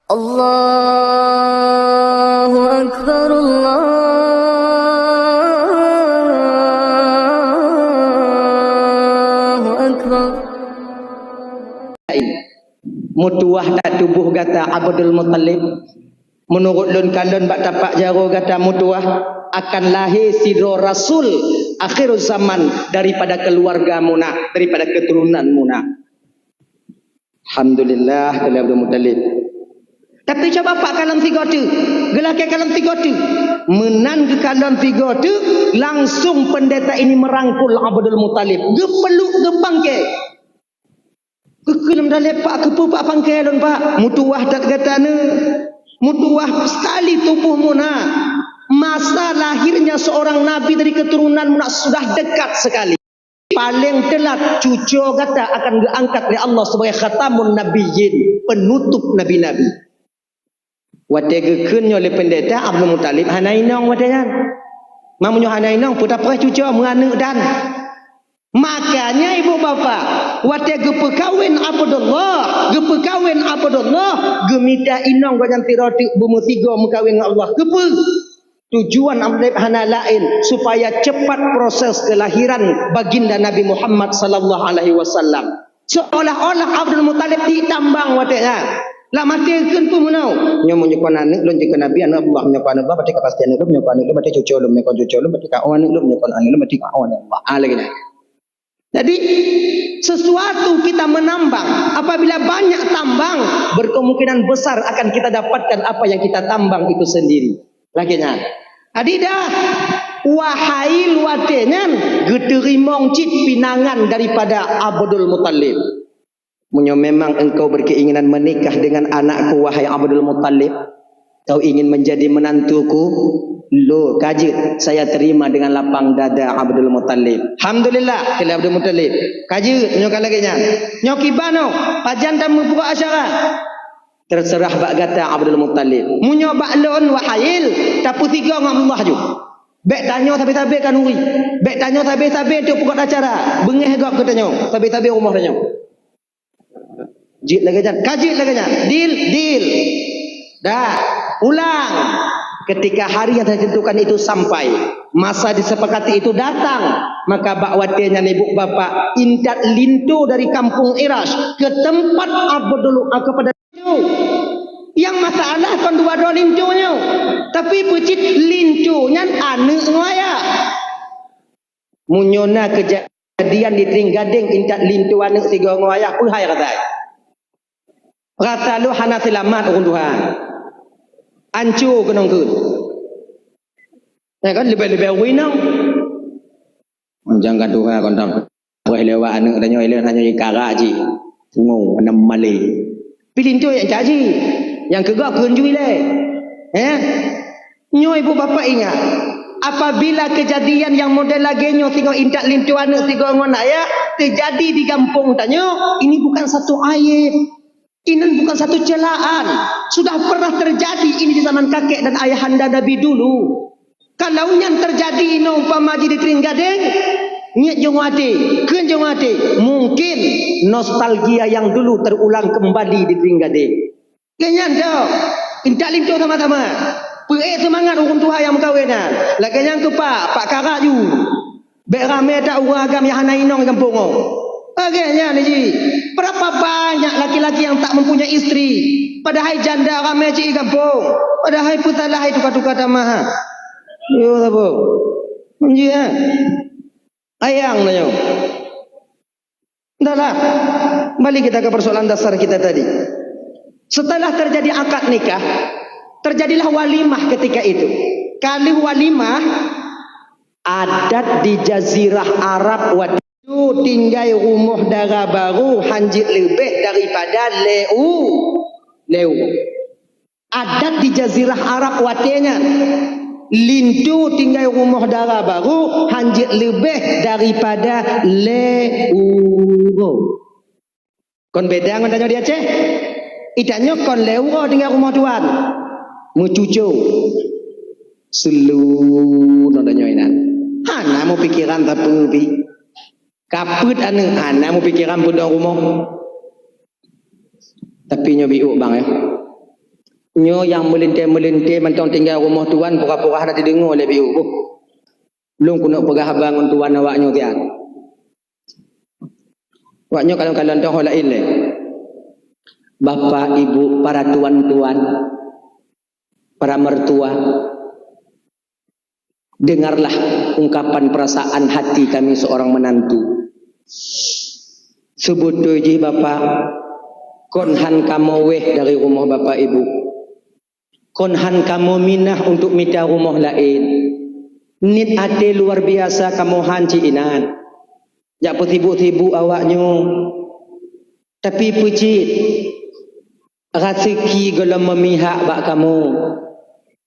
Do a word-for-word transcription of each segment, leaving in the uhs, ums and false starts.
Allahu Akbar, Allahu Akbar. Meutuwah that tuboh gata Abdul Muttalib. Meunurot lôn kalon bak tapak jaroe gata meutuwah, akan lahé sidroe rasul akhir zaman daripada keuluwarga muna, daripada keuturonan muna. Alhamdulillah, kheun lé Abdul Muttalib. Tapi cuba Bapak kalon sigoe teuk, geulakée kalon sigoe teuk. Meunan geukalon sigoe teuk, langsung pendeta ini merangkul Abdul Muttalib. Geupeluk, geupangkée. Geukheun lé Abdul Muttalib, "Pak, keupeue Pak pangkée lôn, Pak? Meutuwah that gata nyoe. Meutuwah sekali tuboh muna. Masa lahirnya seorang nabi dari keturunan muna sudah dekat sekali." Paleng teulat cucoe gata akan geuangkat lé Allah sebagai khatamun nabiyyin, penutup nabi-nabi. Watée geukheun nyoe lé pendeta, Abdul Muttalib hana inong watée nyan. Meunyoe hana inong, peue tapreh cucoe meuaneuk dan. Makanya ibu bapak, watée geupeukawen Abdullah, geupeukawen Abdullah, geumita inong gobnyan sidroe teuk beumeusigoe meukawen ngon Allah. Keupeue? Tujuan Abdul Muttalib hana laén, supaya cepat proses kelahiran baginda Nabi Muhammad sallallahu alaihi wasallam. Seolah-olah Abdul Muttalib di tambang watée nyan. Lam até kheun peue meunoe? Nyoe meunyoe kon aneuk lôn jeuet keu nabi, aneuk Allah, meunyoe kon aneuk Allah, berarti ka pasti aneuk lôn, meunyoe kon aneuk lôn, berarti cucoe lôn, meunyoe kon cucoe lôn, berarti ka aneuk lôn, meunyoe kon aneuk lôn, berarti ka aneuk Allah. Ah, lagée nyan. Jadi, sesuatu kita menambang, apabila banyak tambang, berkemungkinan besar akan kita dapatkan apa yang kita tambang itu sendiri. Lagée nyan. Jadi dah, wahai watée nyan, geuteurimong cit pinangan daripada Abdul Muttalib. Meunyoe memang engkau berkeinginan menikah dengan anakku, wahai Abdul Muttalib, kau ingin menjadi menantuku? Lo, ka jeuet, saya terima dengan lapang dada Abdul Muttalib. Alhamdulillah, kheun lé Abdul Muttalib. Ka jeuet, nyoe ka lagée nyan. Nyoe kiban nyoe, pajan tameupeubuet acara? Terserah bak gata Abdul Muttalib. Meunyoe bak lôn, wahai, tapeusigoe ngon Allah ju. Bék tanyoe sabe-sabe khanuri. Bék tanyoe sabe-sabe teuk peugét acara. Beungéh gob keu tanyoe, sabe-sabe rumoh tanyoe. Jeuet lagée nyan, ka jeuet lagée nyan. Deal, deal. Dah, pulang. Ketika hari yang ditentukan itu sampai, masa disepakati itu datang, maka bak watée nyan ibu bapak intat linto dari kampung Iras ke tempat Abdul, ah, kepada linto. Nyang masalah kon dua droe linto nyoe, tapi peucit linto nyan aneuk ngon ayah. Meunyoe na kejadian di Trienggadeng intat linto aneuk sigoe ngon ayah, peue hai rasa? Rasa lôn hana seulamat ureuëng tuha. Anco keunong keuh. Ya kan, leubeh-leubeh ureuëng inong. Jangan tuha kon tam. Wah lewat aneuk tanyoe ilée hana jikarak jih. Pungo, hana malée. Pih linto nyang caji. Nyang keu gob kheun ju ilée. Eh? Nyoe ibu bapak ingat, apabila kejadian yang model lagée nyoe singoh intat linto aneuk sigoe ngon ayah terjadi di gampông tanyoe, ini bukan satu aib. Ini bukan satu celaan. Sudah pernah terjadi ini di zaman kakek dan ayahanda Nabi dulu. Kalau nyan terjadi inoe umpama jih di Trienggadeng, ngiet jong até, kheun jong até, mungkin nostalgia yang dulu terulang kembali di Trienggadeng. Lagée nyan dah, intat linto sama-sama. Peuék seumangat ureuëng tuha nyang meukawen nyan. Lagée nyan keu pak, pak karak ju. Bék ramé that ureuëng agam nyang hana inong di gampông nyoe. Lagée nyan jih. Berapa banyak laki-laki yang tak mempunyai istri, padahai janda ramé cit di gampông. Padahai peusalah hai tuka-tuka tamah. Yo, sabo. Manjih, ha? Ayang tanyoe. Entahlah, kembali kita ke persoalan dasar kita tadi. Setelah terjadi akad nikah, terjadilah walimah ketika itu. Ka lheueh walimah, adat di jazirah Arab watée nyoe tinggai rumoh dara barô hanjeuet leubeh daripada lhée u-, lhée uroe. Adat di jazirah Arab watée nyan, linto tinggai rumoh dara barô hanjeuet leubeh daripada lhée uroe. Kon beda ngon tanyoe di Aceh. Di tanyoe kon lhée uroe tinggai rumoh tuan. Meucuco. Seuleunoe tanyoe inan. Hana meupikeran sapeue pih. Ka peuet aneuk, hana meupikeran peudong rumoh. Tapi nyoe biôk bang, eh. Nyoe nyang meulintée-meulintée mantong tinggai rumoh tuan, pura-pura hana teudeungoe lé biôh. Lôn keuneuk peugah haba ngon tuan awak nyoe siat. Awak nyoe kalon-kalon toh laén lé. Bapak, ibu, para tuan-tuan, para mertua, dengarlah ungkapan perasaan hati kami seorang menantu. Seubeutôi jih Bapak, kon han kamoe wéh dari rumoh Bapak Ibu. Kon han kamoe minah untuk mita rumoh laén. Niet até luar biasa kamoe han cit inan. Jak peusibuk-sibuk awak nyoe. Tapi peucit, raseuki gohlom meumihak bak kamoe.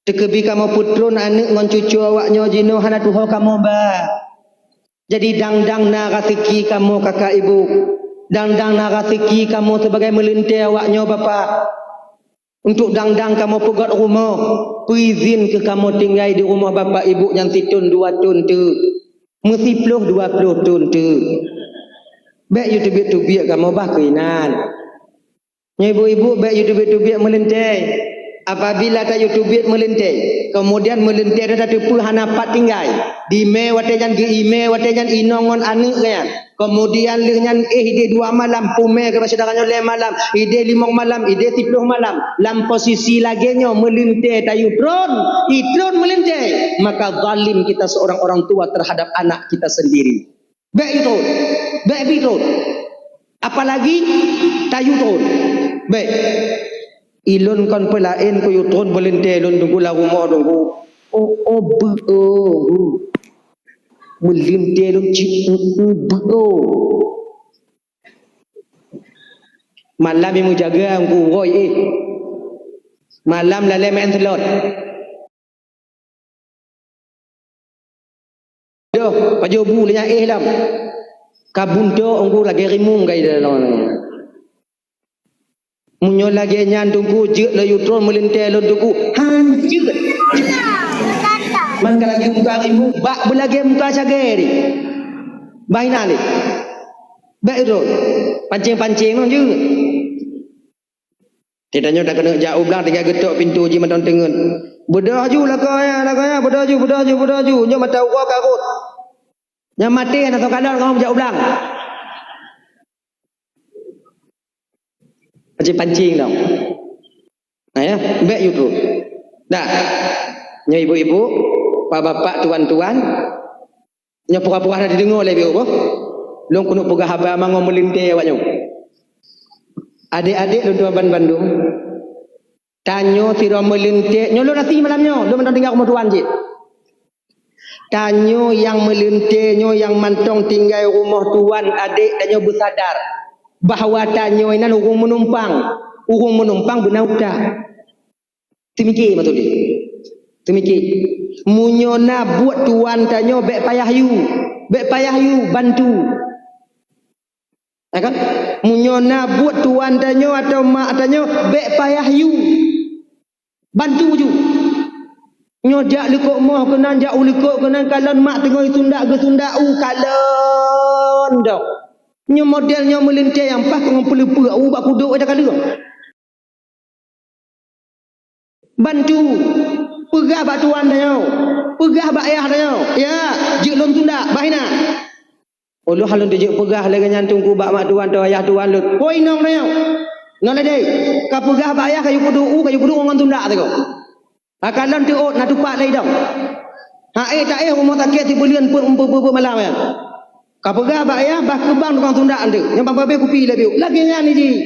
Teukeubi kamoe peutron aneuëk ngon cucoe awak nyoe jinoe hana tuho kamoe ba. Jadi dang-dang na raseuki kamoe kakak ibu, dang-dang na raseuki kamoe sibagai meulintée awak nyoe bapak. Untuk dang-dang kamoe peugét rumoh, peuizin keu kamoe tinggai di rumoh bapak ibu nyan sithon dua thon teuk, meusiploh dua ploh thon teuk. Bék yue teubiet-teubiet kamoe bah keuinan. Nyoe ibu-ibu bék yue teubiet-teubiet meulintée. Apabila tayue teubiet meulintée, kemudian meulintée teuh tateupeue hana pat tinggai. Di mé watée nyan geu-i mé watée nyan inong ngon aneuëk geuh nyan. Kemudian lheueh nyan éh idéh dua malam, pumé keu syedara nyoe lhée malam, idéh limong malam, idéh siploh malam. Lam posisi lagée nyoe meulintée tayue tron, itron meulintée, maka zalim kita seorang orang tua terhadap anak kita sendiri. Bék itron, bék itron. Apalagi tayue tron. Bék. Ilôn kon peulaén keu yue tron meulintée lôn tunggu lam rumoh tunggu. Oh, oh, beu, oh. Meulintée lôn cit, mm, mm, beu. Malam nyang meujaga ngku uroe éh. Malam lalée main slot. Doh, pajoh bu lé nyan éh lom. Ka buntok ngku lagée rimueng gai dalam. Meunyoe lagée nyan teungku jeuet laju tron meulintée lôn teungku, han jeuet. Man ka lagée muka rimueng, bak beulagée muka cagée ri. Bah inan lé. Bék tron. Pancéng-pancéng lôn jeuet. Di tanyoe takeuneuk jak u blang tinggai geutok pintoe jih mantong teungeut. Beudôh ju lakoe nyan, lakoe nyan, beudôh ju, beudôh ju, beudôh ju. Nyoe mata uroe ka rhot. Nyang maté hana soe kalon ngon jak u blang. Pancing-pancing dong. Nah ya, bék yue tron. Dah. Nyoe ibu-ibu, pak bapak, tuan-tuan, nyoe pura-pura hana jideungoe lé biôh boh. Lôn keuneuk peugah haba mangat meulintée awak nyoe. Adék-adék lôn tuan ban bandum, tanyoe sidroe meulintée, nyoe lôn asie malam nyoe, lôn mantong tinggai rumoh tuan cit. Tanyoe nyang meulintée nyoe nyang mantong tinggai rumoh tuan, adék tanyoe beusadar bahwa tanyoe nyan ureuëng meunumpang, ureuëng meunumpang beuna utak. Teumike maksud jih. Teumike. Meunyoe na buet tuan tanyoe bék payah yue, bék payah yue bantu. Ya kan? Meunyoe na buet tuan tanyoe atawa mak tanyoe bék payah yue. Bantu ju. Nyoe jak likot moh keunan, jak u likot keunan, kalon mak teungoh sundak geusundak u kalon dong. Nyoe model nyoe meulintée nyang paih keu ngon peuleupeuk u bak kudok ida kaleueng. Bantu. Peugah bak tuan tanyoe. Peugah bak ayah tanyoe. Ya, jeuet lôn sundak, bah inan. Ulôn hana lôn teujeuet peugah lagée nyan teungku bak mak tuan atau ayah tuan lôn. Poi inong tanyoe. Nyoe ladée, ka peugah bak ayah kayue peuduek u, kayue peuduek ngon sundak teungoh. Akalon teuôt na tupat lé idong. Haé taéh rumoh sakét sibeuleuen peuet, peuet, peuet, peuet malam nyan. Ka peugah bak ayah bah keubang tukang sundak anteuk. Nyang babah kupi lé biôh. Lagée nyan jih.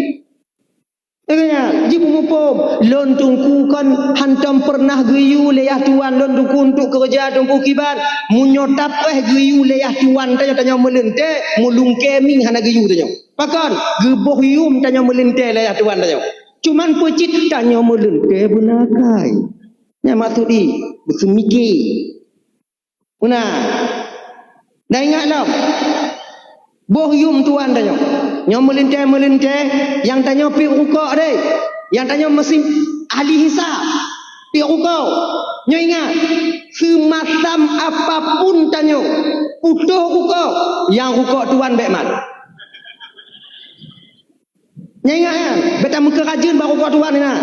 Lagée nyan, jipeumuphom, lôn teungku kon hantom peureunah geuyue lé yah tuan lôn teungku untuk keureuja teungku kiban. Meunyoe tapéh geuyue lé yah tuan tanyoe, tanyoe meulintée, meulungkée mieng hana geuyue tanyoe. Pakon? Geuboh yuem tanyoe meulintée lé yah tuan tanyoe. Cuman peucit tanyoe meulintée beuna akai. Nyan maksud jih, beuseumike. Meunan. Dan ingat lom, boh yuem tuan tanyoe. Nyoe meulintée-meulintée, nyang tanyoe piep rukok deh. Nyang tanyoe meusim ahli hisab. Piep rukok. Nyoe ingat, seumasam apapun tanyoe putôh rukok, nyang rukok tuan bék mat. Nyan ingat nyan, bék tameukeurajeuen bak rukok tuan nyan.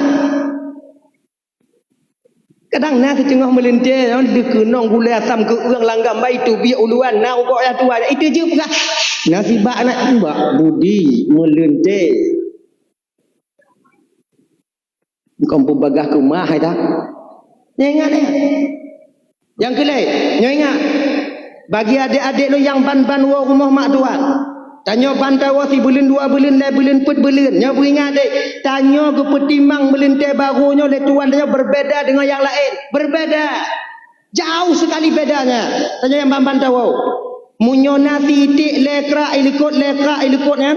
Kadang na siteungoh meulintèe, nyoe deuh keunong gulèe asam keu ureueng langgam bai teubiet uluan, na rukok nyang tuha, itu jeuet peugah. Na sibak na bak budi meulintèe. Kon peubagah keumah hai that. Nyoe ingat, eh. Nyang keu lhèe, nyoe ingat. Bagi adék-adék lôn nyang ban-ban woe rumoh mak tuan. Tanyoe ban tawoe sibeuleuen dua beuleuen lhèe beuleuen peuet beuleuen. Nyoe beuingat deh, tanyoe geupeutimang meulintèe barô nyoe lé tuan tanyoe berbeda deungon nyang laén. Berbeda. Jauh sekali bedanya. Tanyoe nyang ban-ban tawoe. Meunyoe na sitik lhèe krak ilikot, lhèe krak ilikot nyan,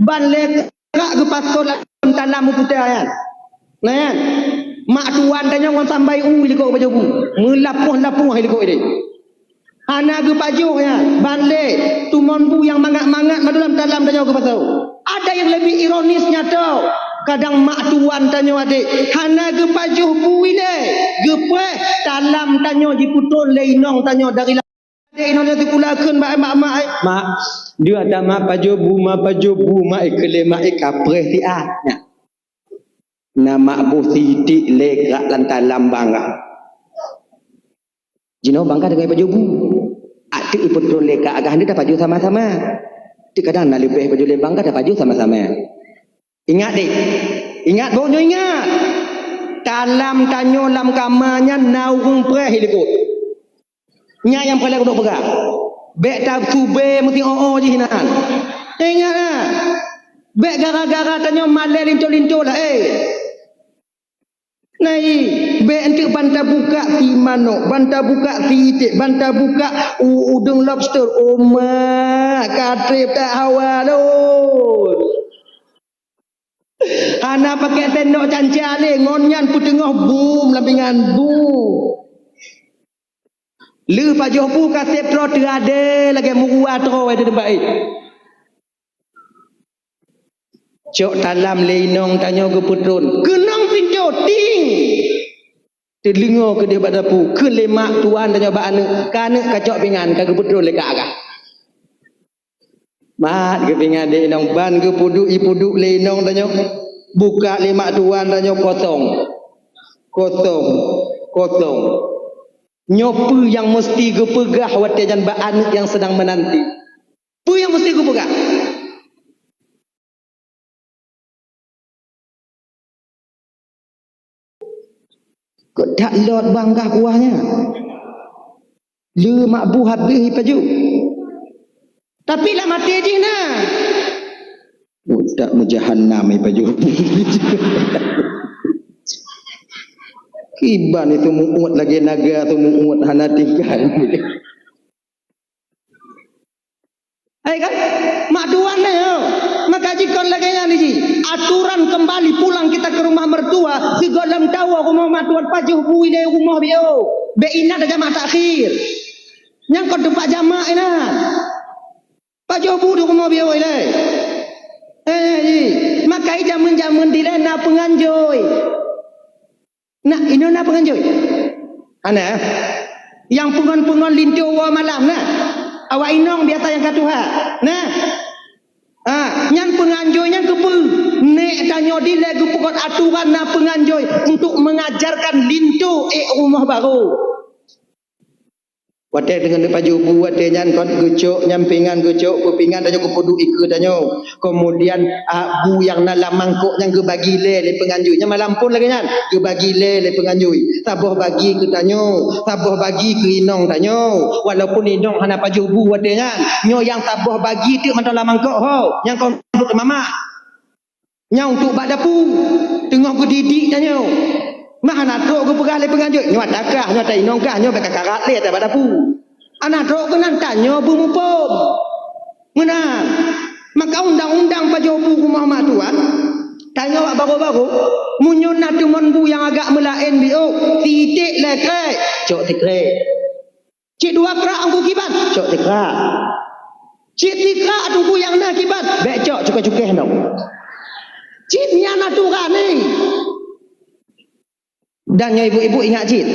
ban lhèe krak geupasoe lam talam u kuta nyan. Nah, nyan. Mak tuan tanyoe ngon sambai u ilikot pajoh bu. Meulapoh-lapoh ilikot idéh. Hana geupajoh nyan, ban lé tumon bu nyang mangat-mangat madu lam talam tanyoe geupasoe. Ada yang lebih ironis nyan tho. Kadang mak tuan tanyoe adék hana geupajoh bu ilèe, geupreh talam tanyoe jiputron lé inong tanyoe dari la-, adék inong nyoe sikula kheun bak mak-mak, eh, "Mak, deuh ata mak pajoh bu, mak pajoh bu, mak, eh, keu lé mak, eh, kapreh siat." Nyan. Na mak boh sitik lhèe krak lam talam bangga. Jinoe bangga deungon pajoh bu. Até ipeutrôn lé ka agah nyoe tapajoh sama-sama. Teukadang na leubeh pajoh lé bangga tapajoh sama-sama. Ingat deh. Ingat boh nyoe ingat. Talam tanyoe lam kama nyan na ureueng preh ilikot. Nyan nyang paleng keuneuk peugah. Bèk tasubé meuti o-o jih nan. Ingat na. Bèk gara-gara tanyoe malèe linto-linto laén. Nah, i, bèk enteuk ban tabukak si manok, ban tabukak si iték, ban tabukak u-, udeueng lobster. Oh mak, ka trép that hawa lôn. Hana pakèk sendok canca lé, ngon nyan peuteungoh bum lam pingan bum. Lheueh pajoh bu ka sép troe teuadé lagèe meuruwa troe di teumpat éh. Cok talam lé inong tanyoe geupeutron. Keunong pintoe, ting! Teudeungoe keudéh bak dapu, kheun lé mak tuan tanyoe bak aneuk, ka aneuk kacok pingan ka geupeutron lé ka agah. Mat geupingan deh inong ban geupeuduek ipeuduek lé inong tanyoe. Bukak lé mak tuan tanyoe kosong. Kosong. Kosong. Nyoe peue nyang meusti geupeugah watèe nyan bak aneuk nyang seudang meunanti? Peue nyang meusti geupeugah? Kok that lôt bang kah kuah nyan? Le mak bu habéh ipajoh. Tapi lam até jih na. Utak meujahanam ipajoh. Kiban itu muut lagèe naga tu muut hana tinggai. Hai kan? Mak tuan na, yo. Maka jikon lagèe nyan jih. Aturan kembali pulang kita ke rumah mertua, sigohlom tawoe rumoh mak tuan pajoh bu ilèe rumoh biôh. Bèk inan jamak takhir. Nyang kon teumpat jamak inan. Pajoh bu di rumoh biôh ilèe. Eh, jih. Maka jameun-jameun dilèe na peunganjôi. Nah, inoe na peunganjôi. Hana. Nyang peungon-peungon linto woe malam, nah. Awak inong biasa nyang ka tuha. Nah. Ah, nyan peunganjôi nyan keupeue? Nèk tanyoe dilèe geupeugöt aturan na peunganjôi untuk mengajarkan linto ék rumoh barô. Watèe deungon pajoh bu watèe nyan kon geucok, nyan pingan geucok, peupingan tanyoe geupeuduek ikeue tanyoe. Keumudian, ah, bu nyang na lam mangkok nyan geubagi lé lé peunganjôi. Nyan malam phon lagèe nyan, geubagi lé lé peunganjôi. Saboh bagi keu tanyoe, saboh bagi keu inong tanyoe. Walaupun inong hana pajoh bu watèe nyan, nyoe nyang saboh bagi teuk mantong lam mangkok ho, nyang kon peuet mamak. Nyoe untuk bak dapu, teungoh geudidik tanyoe. Mah hana trok geupeugah lé peunganjôi, nyoe ata kah, nyoe ata inong kah, nyoe bèk kakarat lé ata bak dapu. Hana trok keunan tanyoe beumuphom. Meunan, maka undang-undang pajoh bu rumoh mak tuan, tanyoe wak barô-barô, meunyoe na teumon bu nyang agak meulaén biôh, siték lé krèk, cok sikrèk. Cit dua krak teungku kiban, cok sikrak. Cit sikrak teungku nyang na kiban, bèk cok cukéh-cukéh nyoe. Cit nyan aturan nyoe. Dan nyoe ibu-ibu ingat cit.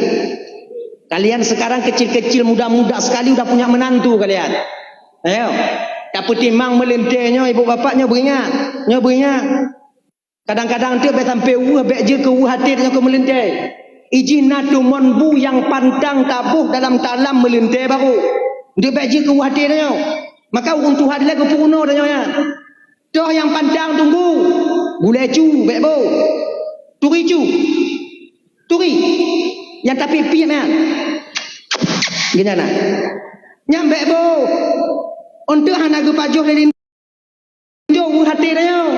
Kalian sekarang kecil-kecil, muda-muda sekali udah punya menantu kalian. Ayo. Tapeutimang meulintèe nyoe ibu bapak nyoe beuingat. Nyoe beuingat. Kadang-kadang teuk bèk sampoe weueh, bèk jeuet keu weueh até tanyoe keu meulintèe. Ijih na tumon bu nyang pantang taboh dalam talam meuleuntée barô. Ndeuk bék jeuet keu watée tanyoe. Maka ureuëng tuha dilée geupeurunoe tanyoe nyan. Toh nyang pantang tunggu. Gulée cu bék boh. Turi cu. Turi. Nyang tapiep-piep nyan. Geuhnyan na. Nyan bék boh. Untuk hana geupajoh lé Jauh hati tanyoe.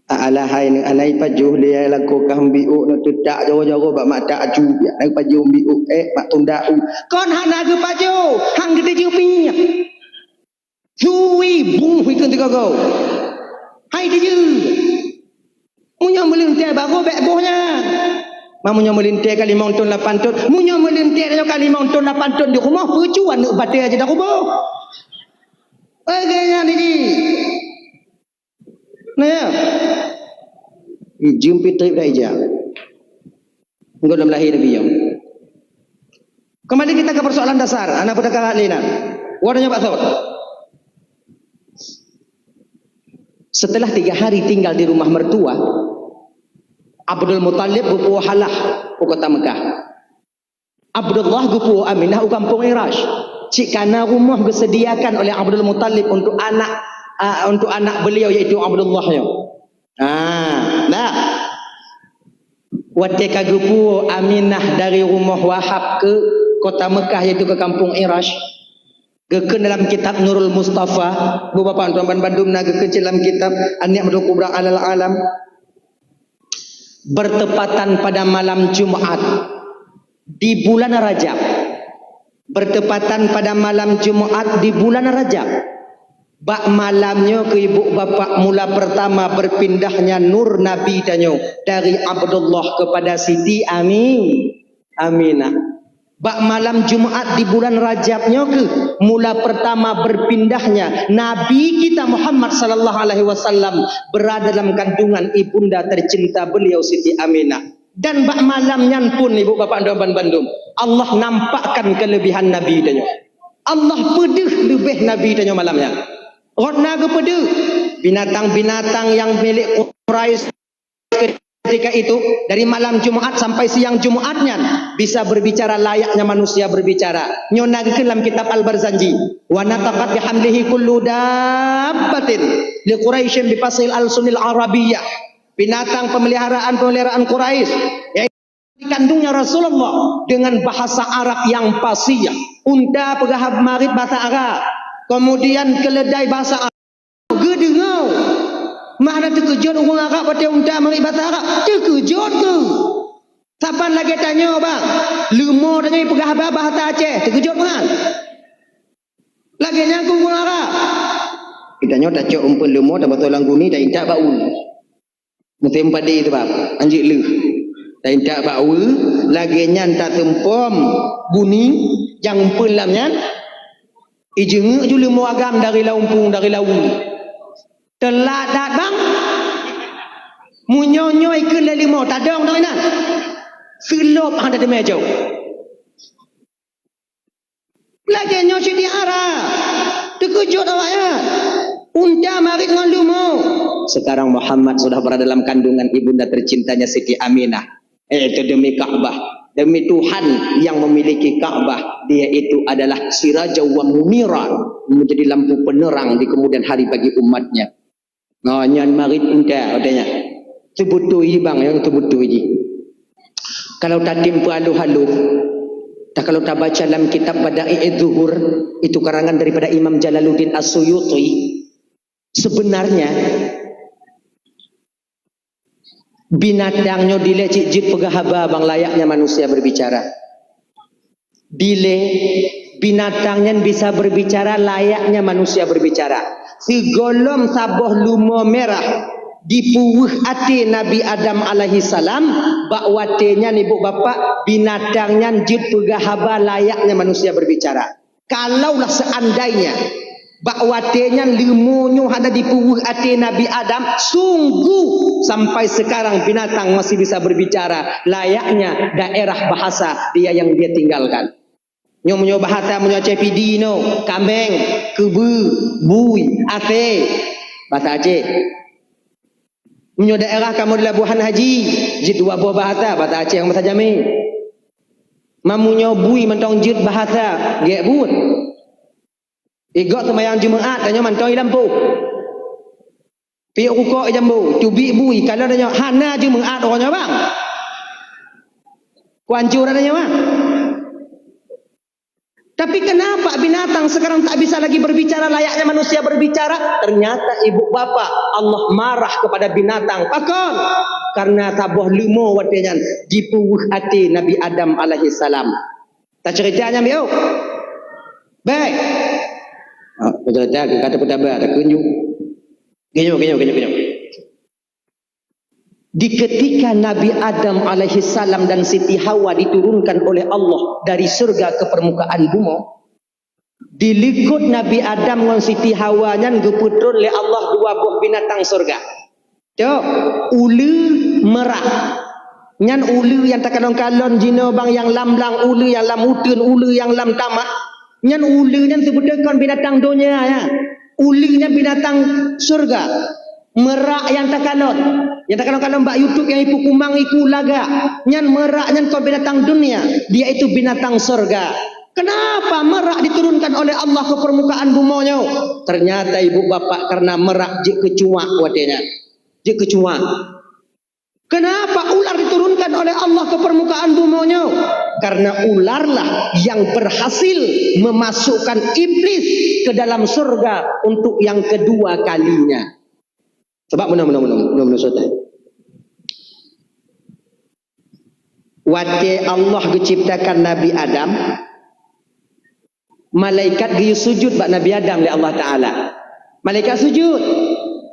Alah hai neu anai pajoh lé ai lakoe kah mbiuk na teutak jaroe-jaroe bak mata aju biak na pajoh mbiuk eh bak tunda u. Kon hana geupajoh, hang geuteujeupi. Sui bung hui keu teugogo. Hai teujeuh. Meunyoe meulintée bagoe bék boh nyan. Ma meunyoe meulintée ka limong thon lapan thon, meunyoe meulintée tanyoe ka limong thon lapan thon di rumoh, peue cu aneuëk batée aja dak kuboh. Lagée nyan jih. Nah, ya. Ijeuem pih treb dak ija. Enggak dalam lahir biyong. Kembali kita ke persoalan dasar, anak peudaka lé na. Wa tanyoe bak thot. Setelah tiga hari tinggal di rumah mertua, Abdul Muthalib geupuwoe halah u kota Mekah. Abdullah geupuwoe Aminah u kampung Irash. Cit kana rumoh geusediakan oleh Abdul Muthalib untuk anak, ah, untuk anak beliau, yaitu Abdullah nyoe. Ah, nah. Watée ka geupuwoe Aminah dari rumoh Wahab ke kota Mekah, yaitu ke kampung Irash, geukheun dalam kitab Nurul Mustafa, bu bapak tuan ban bandum na geukheun cit dalam kitab An-Ni'matul Kubra alal Alam. Bertepatan pada malam Jumat di bulan Rajab. Bertepatan pada malam Jumat di bulan Rajab. Bak malam nyoe keu ibu bapak mula pertama berpindahnya nur Nabi tanyoe dari Abdullah kepada Siti Ami-, Aminah. Bak malam Jumat di bulan Rajab nyoe keuh mula pertama berpindahnya Nabi kita Muhammad sallallahu alaihi wasallam berada dalam kandungan ibunda tercinta beliau Siti Aminah. Dan bak malam nyan pun, ibu bapak dan bandum, Allah nampakkan kelebihan Nabi tanyoe. Allah peudeuh leubeh Nabi tanyoe malam nyan. Rot na geupeudeuh binatang-binatang yang milik Quraisy ketika itu, dari malam Jumat sampai siang Jumat nyan, bisa berbicara layaknya manusia berbicara. Nyoe na geukheun lam kitab Al-Barzanji, "Wa nataqat bihamdihi kullu dabbatin li Quraisyin bi fasil al-sunil arabiyyah." Binatang pemeliharaan-pemeliharaan Quraisy, yaitu dikandungnya Rasulullah dengan bahasa Arab yang fasih. Unta peugah marit bahasa Arab, kemudian keledai bahasa Arab. Geudeungoe. Mah na teukeujot ureuëng Arab watée unta marit bahasa Arab. Teukeujot keuh. Saban lagée tanyoe, bang. Leumo tanyoe peugah haba bahasa Aceh. Teukeujot meuhan. Lagée nyan keuh ureuëng Arab. Tanyoe tacok umpeuen leumo, tabasoe lam guni, taintak bak u. Musém padi teuh, bang, anjeuk leuh. Taintak bak u, lagée nyan tateumpom guni nyang umpeuen lam nyan. Ijeungeuk ju leumo agam dari lam umpung, dari lam u. Teulat that, bang. Meunyoe nyoe ikheun lé leumo, tadong dong inan. Seulop hana teumé jok. Lagée nyoe cit di Arab. Teukeujot awaknyan. Unta marit ngon leumo. Sekarang Muhammad sudah berada dalam kandungan ibunda tercintanya Siti Aminah. Yaitu demi Ka'bah, demi Tuhan yang memiliki Ka'bah, dia itu adalah sirajan wa munira, menjadi lampu penerang di kemudian hari bagi umatnya. Oh, nyan marit unta, katanya. Teubeutôi jih, bang, nyang teubeutôi jih. Kalau tatim peualoh-aloh, ta-, kalau tabaca lam kitab Bada'i' Zuhur, itu karangan daripada Imam Jalaluddin As-Suyuti, sebenarnya binatang nyoe dilée cit jeuet peugah haba, bang, layaknya manusia berbicara. Dilée binatang nyan bisa berbicara layaknya manusia berbicara. Sigohlom saboh leumo mirah dipeuweueh até Nabi Adam alaihissalam, bak watée nyan, ibu bapak, binatang nyan jeuet peugah haba layaknya manusia berbicara. Kalaulah seandainya bak watée nyan leumo nyoe hana dipeuweueh até Nabi Adam, sungguh sampai sekarang binatang masih bisa berbicara layaknya daerah bahasa dia yang dia tinggalkan. Nyoe meunyoe bahasa meunyoe Aceh Pidie nyoe, kameng, keubeue, bui, asée. Bahasa Aceh. Meunyoe daerah kamoe di Labuhan Haji, jeuet dua boh bahasa, bahasa Aceh ngon bahasa Jamé. Meunyoe bui mantong jeuet bahasa, gét buet. Igoe seumayang Jumaat, tanyoe mantong i lampôh. Piôh rukok i jambo, teubiet bui, kalau tanyoe hana Jumaat uroe nyoe bang. Kuancur tanyoe bang. Tapi kenapa binatang sekarang tak bisa lagi berbicara layaknya manusia berbicara? Ternyata ibu bapak, Allah marah kepada binatang. Pakon? Karena saboh leumo watée nyan jipeuweueh até Nabi Adam alaihissalam. Tacerita nyan biôh. Baik. Ha, tacerita keu kata peutaba, takeunjuk. Geunyoe, geunyoe, geunyoe, geunyoe. Di ketika Nabi Adam alaihissalam dan Siti Hawa diturunkan oleh Allah dari surga ke permukaan bumoe, di likot Nabi Adam ngon Siti Hawa nyan geupeutron lé Allah dua boh binatang surga. Cok, uleue, merak. Nyan uleue nyang takalon-kalon jinoe bang, nyang lam-lam uleue, nyang lam uteuen uleue, nyang lam tamah. Nyan uleue nyan seubeutôi kon binatang donya nyan. Uleue nyan binatang surga. Merak nyang takalon, nyang takalon-kalon bak YouTube nyang ipukumang iku lagak, nyan merak nyan kon binatang dunia, dia itu binatang surga. Kenapa merak diturunkan oleh Allah ke permukaan bumoe nyoe? Ternyata ibu bapak, karena merak jeuet keu cuak watée nyan. Jeuet keu cuak. Kenapa ular diturunkan oleh Allah ke permukaan bumoe nyoe? Karena ularlah yang berhasil memasukkan iblis ke dalam surga untuk yang kedua kalinya. Sebab meunoe, meunoe, meunoe, meunoe, meunoe, saudara. Watée Allah geuciptakan Nabi Adam, malaikat geuyue sujud bak Nabi Adam lé Allah Taala. Malaikat sujud.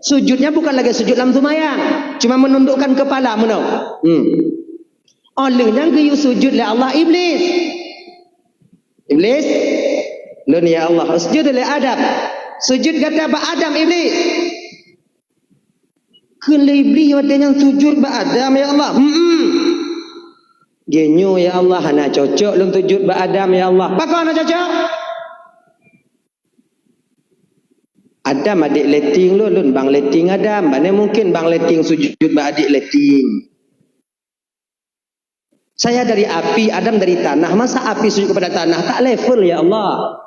Sujudnya bukan lagée sujud lam seumayang, cuma menundukkan kepala meunoe. Hmm. Óh lheueh nyan geuyue sujud lé Allah Iblis. Iblis, lôn ya Allah, sujud lé Adam. Sujud gata bak Adam, Iblis. Kheun lé Iblis watée nyan sujud bak Adam, ya Allah. Hmm. Geunyoe ya Allah, hana cocok lôn sujud bak Adam ya Allah. Pakon hana cocok? Adam adék leting lôn, lôn bang leting Adam. Bagaimana mungkin bang leting sujud bak adék leting? Saya dari api, Adam dari tanah. Masa api sujud kepada tanah? Tak level, ya Allah.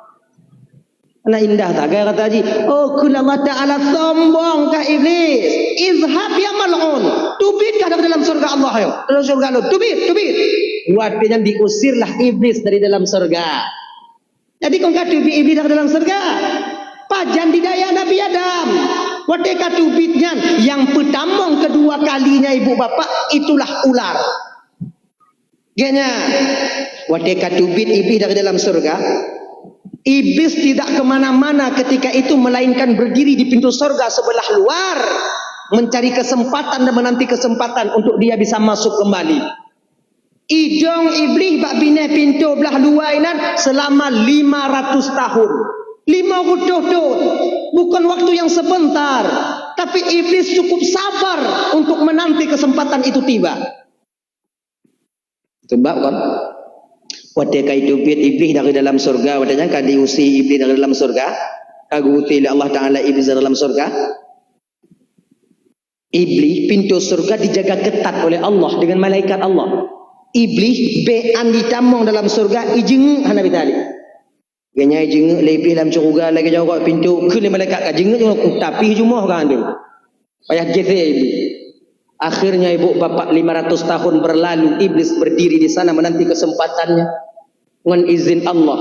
Anak indah tak gaya kata haji. Oh, kheun Allah Ta'ala, sombong kah Iblis? Izhab ya mal'un. Teubiet kah dari dalam surga Allah, ayo. Dalam surga Allah. Teubiet, teubiet. Watée nyan diusirlah Iblis dari dalam surga. Jadi kon ka teubiet Iblis dari dalam surga. Pajan didaya Nabi Adam. Watée ka teubiet nyan, yang pertama kedua kalinya ibu bapak, itulah ular. Genya, watée ka teubiet Iblis dari dalam surga, Iblis tidak kemana-mana ketika itu melainkan berdiri di pintu surga sebelah luar, mencari kesempatan dan menanti kesempatan untuk dia bisa masuk kembali. Idong Iblis bak binéh pintoe blah luwa inan selama lima ratus tahun. Lima ratus tahun. Bukan waktu yang sebentar. Tapi Iblis cukup sabar untuk menanti kesempatan itu tiba. Sebab kan, watée ka teubiet Iblis dari dalam surga, watée nyan ka diusir Iblis dari dalam surga, ka geuusir lé Allah Taala Iblis dari dalam surga. Iblis, pintu surga dijaga ketat oleh Allah dengan malaikat Allah. Iblis, bék an jitamong dalam surga, ijeungeuk hana bisa lé. Genya ijeungeuk lé Iblis lam syeuruga lagée jaweueb pintu, kheun lé malaikat ka jeungeuk, jeungeuk, tapi jumoh ka andeueng. Payah geusé Iblis. Akhirnya ibu bapak lima ratus tahun berlalu, Iblis berdiri di sana menanti kesempatannya. Ngon izin Allah,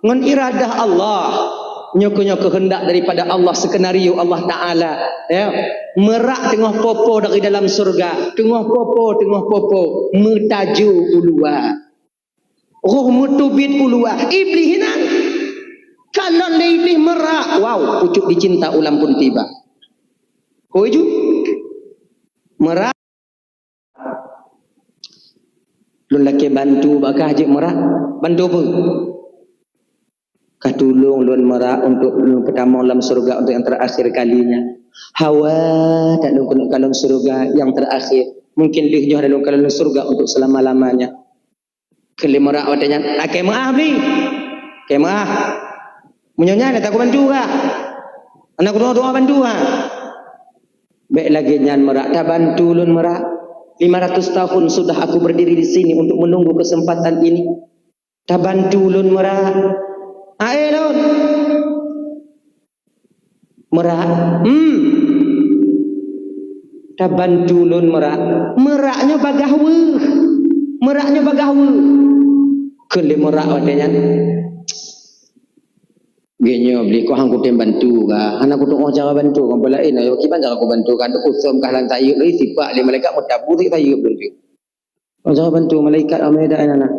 ngon iradah Allah. Nyoe keuh, nyoe keuheundak daripada Allah, skenario Allah Taala, ya. Merak teungoh popo dari dalam surga, teungoh popo, teungoh popo, meutajo u luwa. Roh meuteubiet u luwa. Iblis hinan. Kalon lé Iblis merak, wow, pucuk dicinta ulam pun tiba. Hoi ju. Merak. Lôn lakée bantu bak kah jeuet meurah. Bantu peue? Ka tulông lôn meurah untuk lôn peutamong lam syeuruga untuk nyang teurakhir kalinya. Hawa that lôn keuneuk kalon syeuruga nyang teurakhir. Mungkin lheueh nyoe hana lôn kalon syeuruga untuk seulama-lamanya. Kheun lé meurah watée nyan, "Lakée meuáh, Bli. Lakée meuáh. Meunyoe nyan, hana taku bantu kah. Hana kudoa-doa bantu kah." Bèk lagèe nyan meurak, tabantu lôn meurak. Lima ratus tahun sudah aku berdiri di sini untuk menunggu kesempatan ini. Tabantu lôn meurak. Ae lôn. Meurak. Hmm. Tabantu lôn meurak. Meurak nyoe bagaih weueh. Meurak nyoe bagaih weueh. Kheun lé meurak watèe nyan. Geuh nyoe Iblih, kok han kutem bantu kah? Hana kutu'oh cara bantu kah, peulaén ayo kiban cara kubantu kah? Kusöm kah lam sayeuep lé, sipak lé malaikat, meutabu di sayeuep lôn. Kok cara bantu malaikat amai dak nana.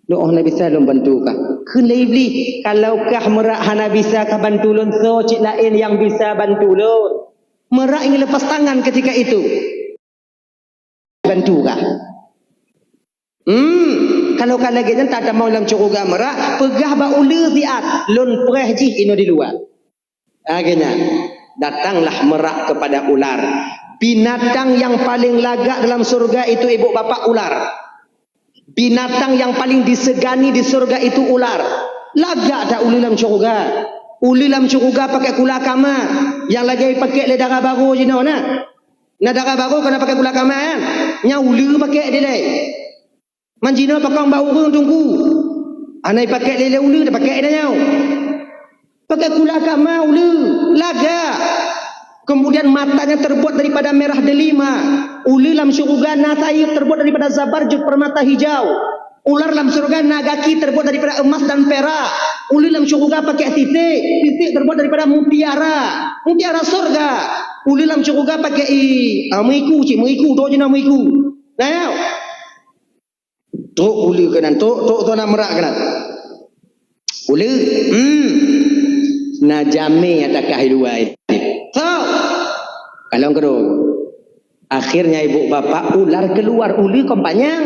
Do'oh Nabi Isa lôn bantu kah? Kheun lé Iblih, kalau kah meurak hana bisa kah bantu lôn, soe cit laén nyang bisa bantu lôn. Meurak ingin lepas tangan ketika itu. Bantu kah? Hmm, kalau ka lagèe nyan tatamong lam syeuruga meurak, peugah bak uleue siat, lôn preh jih inoe di luwa. Lagèe nyan, datanglah merak kepada ular. Binatang yang paling lagak dalam syeuruga itu, ibu bapak, ular. Binatang yang paling disegani di syeuruga itu ular. Lagak that uleue lam syeuruga. Uleue lam syeuruga pakèk kula kama, nyang lagèe pakèk lé dara barô jinoe na. Na dara barô ka na pakèk kula kama, nyan uleue pakèk dilèe. Man jinoe pakon bak ureueng teungku. Hana jipakèk lé-lé uleue, tapakèk dah nyoe. Pakèk kula kama uleue, lagak. Kemudian matanya terbuat daripada merah delima. Uleue lam syeuruga na sayeuep terbuat daripada zabarjud permata hijau. Ular lam syeuruga na gaki terbuat daripada emas dan perak. Uleue lam syeuruga pakèk sisek, sisek terbuat daripada mutiara. Mutiara syeuruga. Uleue lam syeuruga pakèk i, ah, meuiku cit, meuiku, dok jinoe meuiku. Nah, ya. Trok uleue keunan, trok, trok tu na merak keunan. Uleue, hmm. Na jamé nyang takah i luwa. So, kalon keudroe. Akhirnya ibu bapak ular keluar, uleue kon panyang.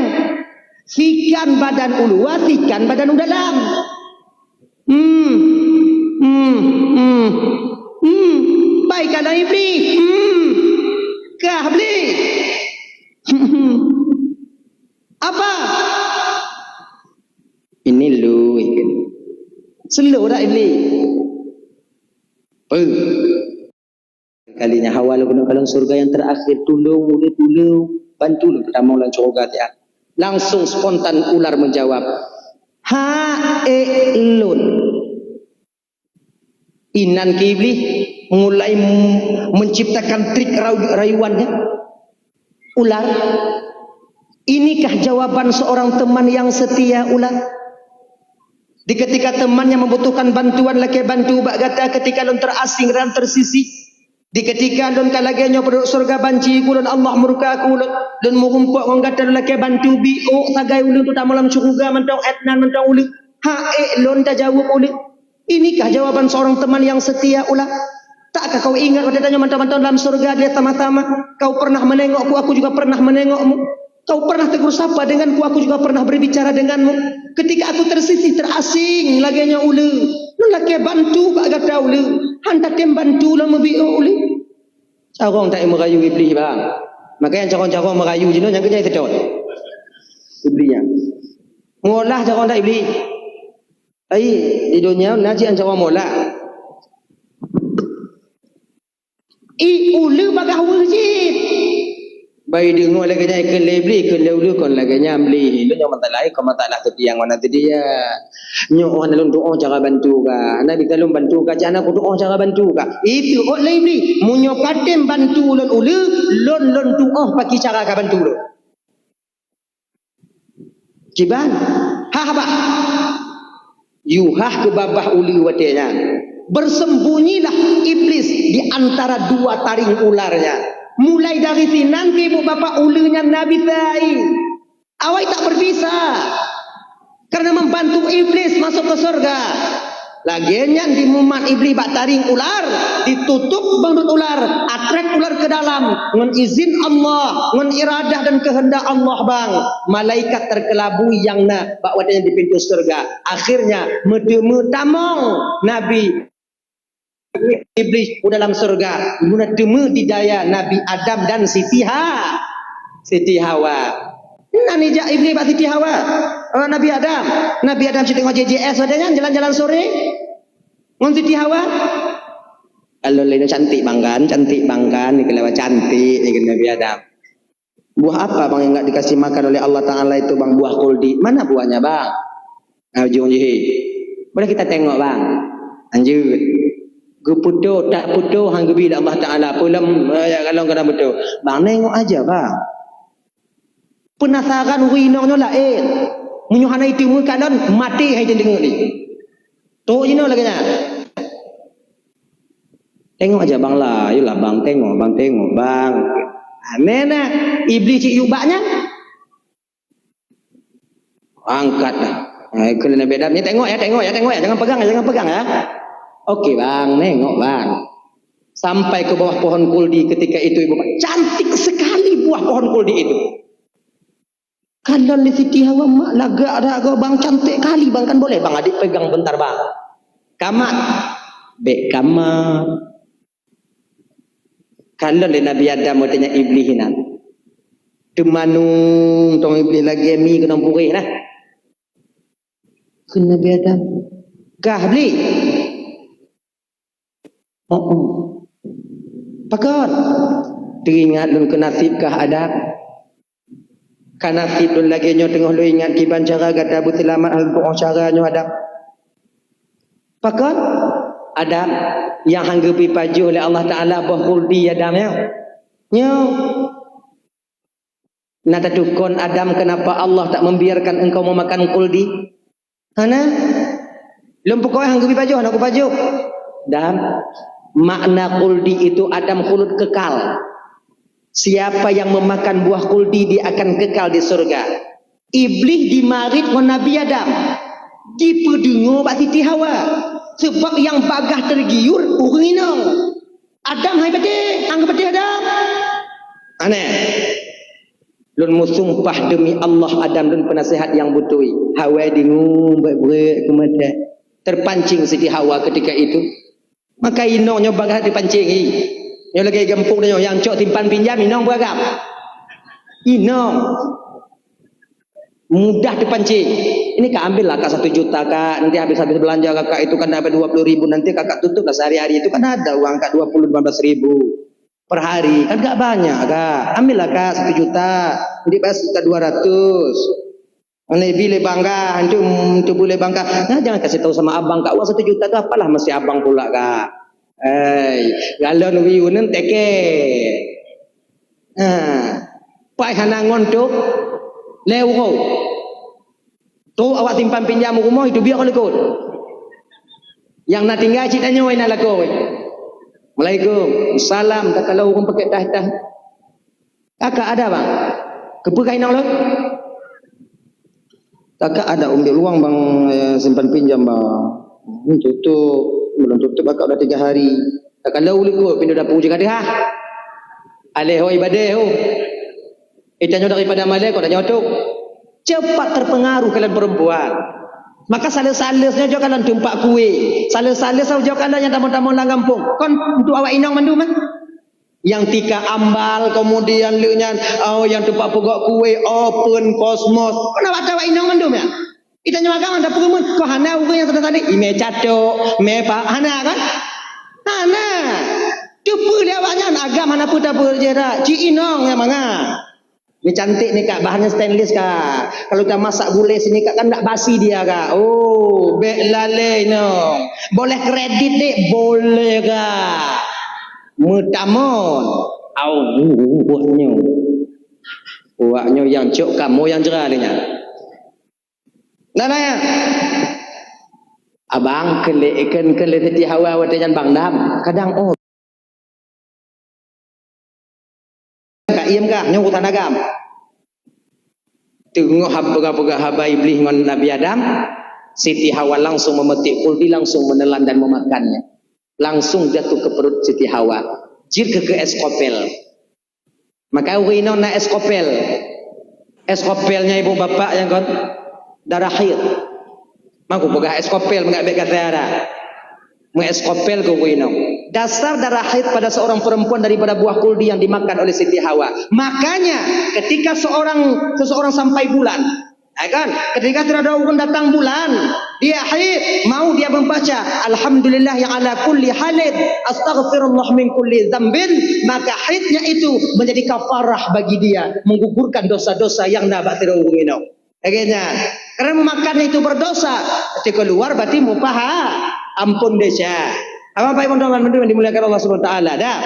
Sikan badan u luwa, sikan badan u dalam. Hmm. Hmm. Hmm. Hmm. Bai ka lôn Iblih. Hmm. Kah Iblih. Apa? Ini lu ikut. Selo dak Iblih? Peuh. Kali nyan hawa lôn keuneuk kalon syeuruga nyang terakhir, tulông ulôn, tulông, bantu lôn peutamong lam syeuruga siat. Langsung spontan ular menjawab, "Ha ék lôn." Inan keu Iblih mulai m-, menciptakan trik rayu-, rayuannya. Ular, inikah jawaban seorang teman yang setia, ular? Di ketika temannya membutuhkan bantuan, lakèe bantu bak gata ketika lôn terasing dan tersisih. Di ketika lôn ka lagèe nyoe peuduek syeuruga banci ku lôn, Allah murka ku lôn, lôn meurumpok ngon gata lôn lakèe bantu, biôk sagai ulôn teutamong lam syeuruga mantong, étnan mantong uleue. Ha ék lôn tajaweueb uleue. Inikah jawaban seorang teman yang setia, ular? Takkah kau ingat watèe tanyoe mantong-mantong lam syeuruga dilèe sama-sama? Kau pernah menengokku, aku juga pernah menengokmu. Kau pernah tegur sapa denganku, aku juga pernah berbicara denganmu. Ketika aku tersisih, terasing lagèe nyoe uleue, lôn lakèe bantu bak gata uleue. Han tatem bantu lôn meubiôk uleue. Carông that meurayu Iblih, bang. Makanya carông-carông meurayu jinoe nyang keujai seutôt. Iblih nyan. Meuolah carông that Iblih. Ai, di donya na cit ancawa mola. I uleue bagaih weueh cit. Bai deungoe lagèe nyan, ikheun lé Iblih, ikheun lé uleue kon lagèe nyan, Iblih. Lôn nyoe masalah, kon masalah seutia ngon seutia. Nyoe oh, hana lôn tu'oh cara bantu kah. Hana bisa lôn bantu kah, cit hana kutu'oh cara bantu kah. Itu ôt lé Iblih. Meunyoe katem bantu lôn uleue, lôn, lôn tu'oh pakri cara kabantu lôn. Kiban? Hah bah. Yuhah keu babah uleue watèe nyan. Bersembunyilah iblis di antara dua taring ular nyan. Mulai dari sinan keu ibu bapak uleue nyan na bisa ai. Awai tak berbisa. Karena membantu iblis masuk ke surga. Lagèe nyan dimumat Iblih bak taring ular, ditutup beungeut ular, atrek ular keu dalam ngon izin Allah, ngon iradah dan keuheundak Allah bang. Malaikat teukeulabui nyang na bak watèe nyan di pintoe syeuruga. Akhirnya meuteumé tamong Nabi Iblih u dalam syeuruga, guna teumé di daya Nabi Adam dan Siti Ha-, Siti Hawa. Nan ijak Iblih bak Siti Hawa. Awak Nabi Adam. Nabi Adam siteungoh J J S watèe nyan jalan-jalan sore ngon Siti Hawa. Kalau lain cantik bang kan, cantik bang kan, ni kalau cantik ni kena biadab. Buah apa bang yang enggak dikasih makan oleh Allah Ta'ala itu bang, buah kuldi? Mana buahnya bang? Nah, ujung jih. Boleh kita tengok bang. Lanjut. Geputo, tak puto, hang gebi Allah Ta'ala. Pulam, eh, ya, kalau kena betul. Bang, nengok aja bang. Penasaran ureueng inong nyoe laén. Meunyoe hana iteumé kalon, maté hai teudeungoe ni. Trok jinoe lagée nyan. Tengok aja bang lah, ayolah bang tengok, bang tengok, bang. Aneh nah, iblis cik yuk bak nyan. Angkat dah. Eh, kena Nabi Adam ni tengok ya, tengok ya, tengok ya. Jangan pegang ya, jangan pegang ya. Oke bang, nengok bang. Sampai ke bawah pohon kuldi ketika itu ibu. Cantik sekali buah pohon kuldi itu. Kalon lé Siti Hawa mak lagak dak go bang cantik kali bang kan boleh bang adik pegang bentar bang. Kamat. Bek kamat. Kalon lé Nabi Adam watée nyan Iblih inan. Teumanung tong Iblih lagée mi keunong purih nah. Kheun Nabi Adam, "Gah bli." "Oh, oh." "Pakon?" "Teuingat lôn keu nasib kah Adam. Ka nasib lôn lagée nyoe teungoh lôn ingat kiban cara gata beuseulamat hal tuoh cara nyoe Adam." "Pakon?" "Adam, nyang han geupeupajoh lé Allah Ta'ala boh kuldi Adam nyoe." "Nyoe." "Na tatukon Adam kenapa Allah tak membiarkan engkau memakan kuldi?" "Hana." "Lôn peukoe han geupeupajoh, na kupajoh." "Adam, makna kuldi itu Adam khulud kekal. Siapa yang memakan buah kuldi, dia akan kekal di surga." Iblih jimarit ngon Nabi Adam. Jipeudeungoe bak Siti Hawa. Sebab nyang bagaih teugiur ureueng inong. "Adam hai patéh, han geupatéh Adam." "Aneh. Lôn meusumpah demi Allah Adam lôn peunasihat nyang beutôi." Hawa deungoe brek-brek keu mata. Terpancing Siti Hawa ketika itu. Maka inong nyoe bagaih teupancing, hi. Nyoe lagée gampông nyoe nyang cok simpan pinjam inong beragam. Inong. Mudah dipancing. Ini kak ambillah kak satu juta kak, nanti habis-habis belanja kakak itu kan dapat dua puluh ribu, nanti kakak tutuplah sehari-hari itu kan ada uang kak dua puluh lima belas ribu per hari, kan gak banyak kak. Ambillah kak satu juta, nanti bayar sejuta dua ratus. Mana bila bangga, antum tu boleh bangga. Nah, jangan kasih tahu sama abang kak, uang satu juta tu apalah masih abang pula kak. Hai, galon wiu nem teke. Ha, pai hana ngon tu, lé uroe. Tu awak simpan pinjam rumoh itu biar likot. Yang na tinggai cit tanyoe na lakoe. Assalamualaikum. Salam, tak kalau ureueng pakai tah-tah. Kakak ada bang. Kepeugah inong lôn? Kakak ada umbi luang bang, eh, simpan pinjam bang. Hmm, tutup, belum tutup kakak udah tiga hari. Kakak lau likot pintu dapur je kadeh ah. Aleh hoi badeh oh. Itanyoe daripada malée kok tanyoe tu. Cepat terpengaruh kalian perempuan. Maka sales-sales nyoe jok kalian tumpak kue. Sales-sales jok kalian yang tamu-tamu lam gampong. Kon untuk awak inong mandum kan? Yang tika ambal, kemudian leuh nyan, oh, yang tempat pegok kue, open cosmos. Kenapa tawa inong mandum ya? Kita nyawa kawan dah perumun, kau hana urang yang tadi-tadi, ime catok, me pak, hana kan? Hana. Cuba lihat awak nyan, agam hana pun tak boleh je dah. Cik inong yang manga. Ni cantik ni kak, bahannya stainless kak. Kalau kita masak gulai sini kak, kan tak basi dia kak. Oh, bek lalai no. Boleh kredit dek, boleh kak. Metamon. Au, uaknyo. Uaknyo yang cok kamu yang jerah dia. Nah, nah ya. Abang kelek ikan kelek seti hawa watenya bang dam. Kadang oh. Ka iem kah? Nyoe urusan agam. Teungoh hab-, peugah-peugah haba Iblih ngon Nabi Adam, Siti Hawa langsung memetik kuldi, langsung menelan dan memakannya. Langsung jatuh ke perut Siti Hawa. Jeuet keu, keu es kopel. Maka ureueng inong na es kopel. Es kopelnya ibu bapak nyang kon darah haid. Maka peugah es kopel mengabek kata ada. Meng es kopel ke ureueng inong. Dasar darah haid pada seorang perempuan daripada buah kuldi yang dimakan oleh Siti Hawa. Makanya ketika seorang seseorang sampai bulan, Ya kan? Ketika sudah ada orang datang bulan, dia haid, mau dia membaca, "Alhamdulillah ya ala kulli halin, astaghfirullah min kulli dzambin," maka haidnya itu menjadi kafarah bagi dia, menggugurkan dosa-dosa yang na bak sidroe ureueng inong. Akhirnya, karena memakan itu berdosa, ketika keluar berarti mupaha, ampun desya. Apa Bapak Ibu teman-teman yang dimuliakan Allah Subhanahu wa taala, dah.